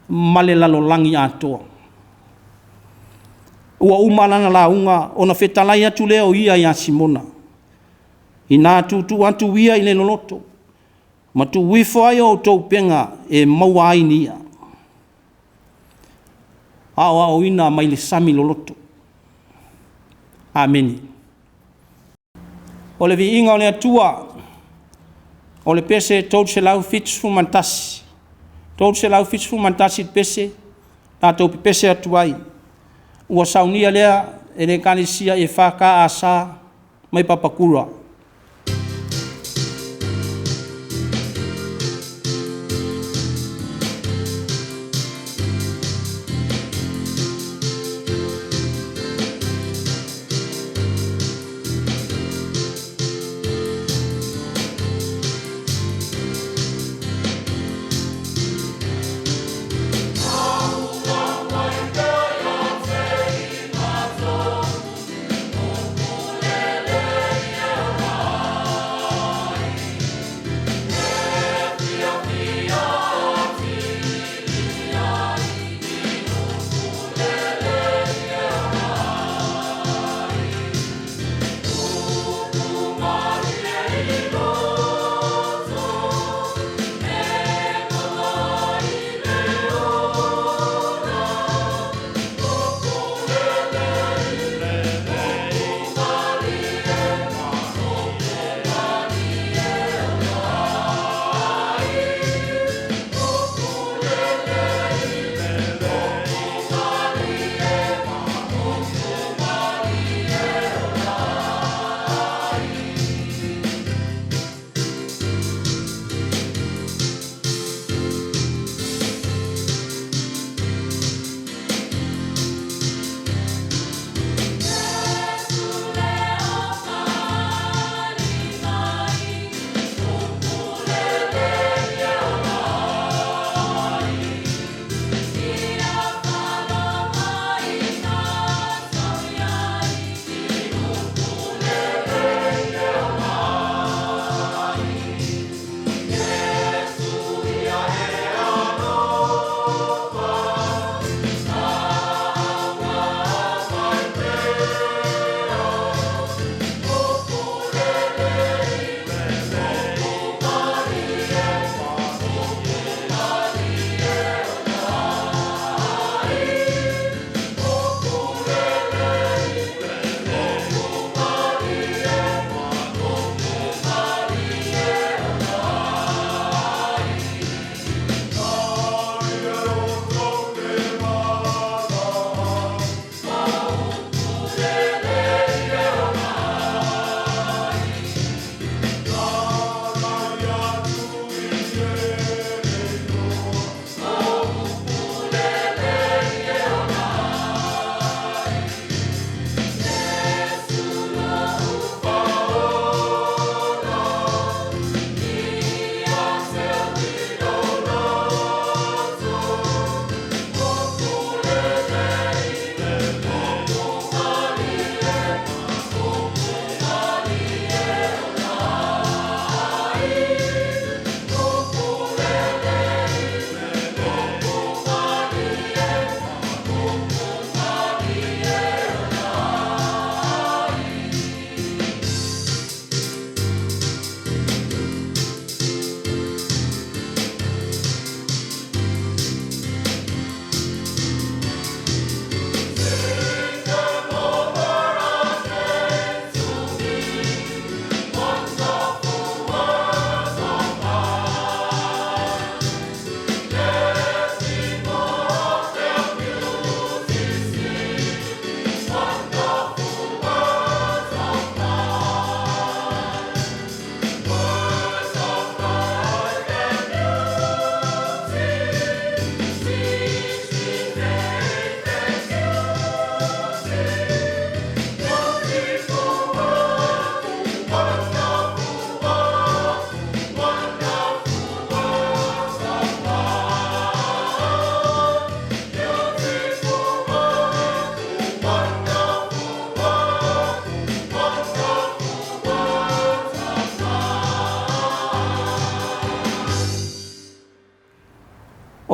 ma le lalolagi atoa. Ua uma lana lauga ona fetalai atu lea o Ia ia Simona, ina tuutuu atu ia i le loloto ma tuu ifo ai a outou upega e maua ai ni i'a. Aoaoina mai le sami loloto. Amene. O le viiga o le Atua, o le pese 371, 371 le pese tatou pepese atu ai, ua saunia lea e le Ekalesia EFKS mai Papakura.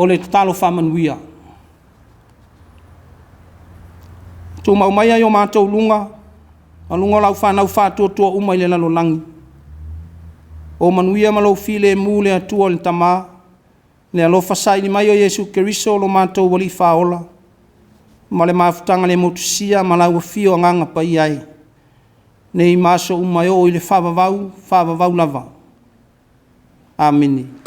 O le tatalo faamanuia. Tumau maia i o matou luga, ma luga o lau fanau faatuatua uma i le lalolagi, o manuia ma lou filemu le Atua le Tama, le alofa saili mai o Iesu Keriso lo matou Alii Faaola, ma le mafutaga le motusia ma lau Afio Agaga Paia e, nei ma aso uma e oo i le faavavau, faavavau lava. Amene.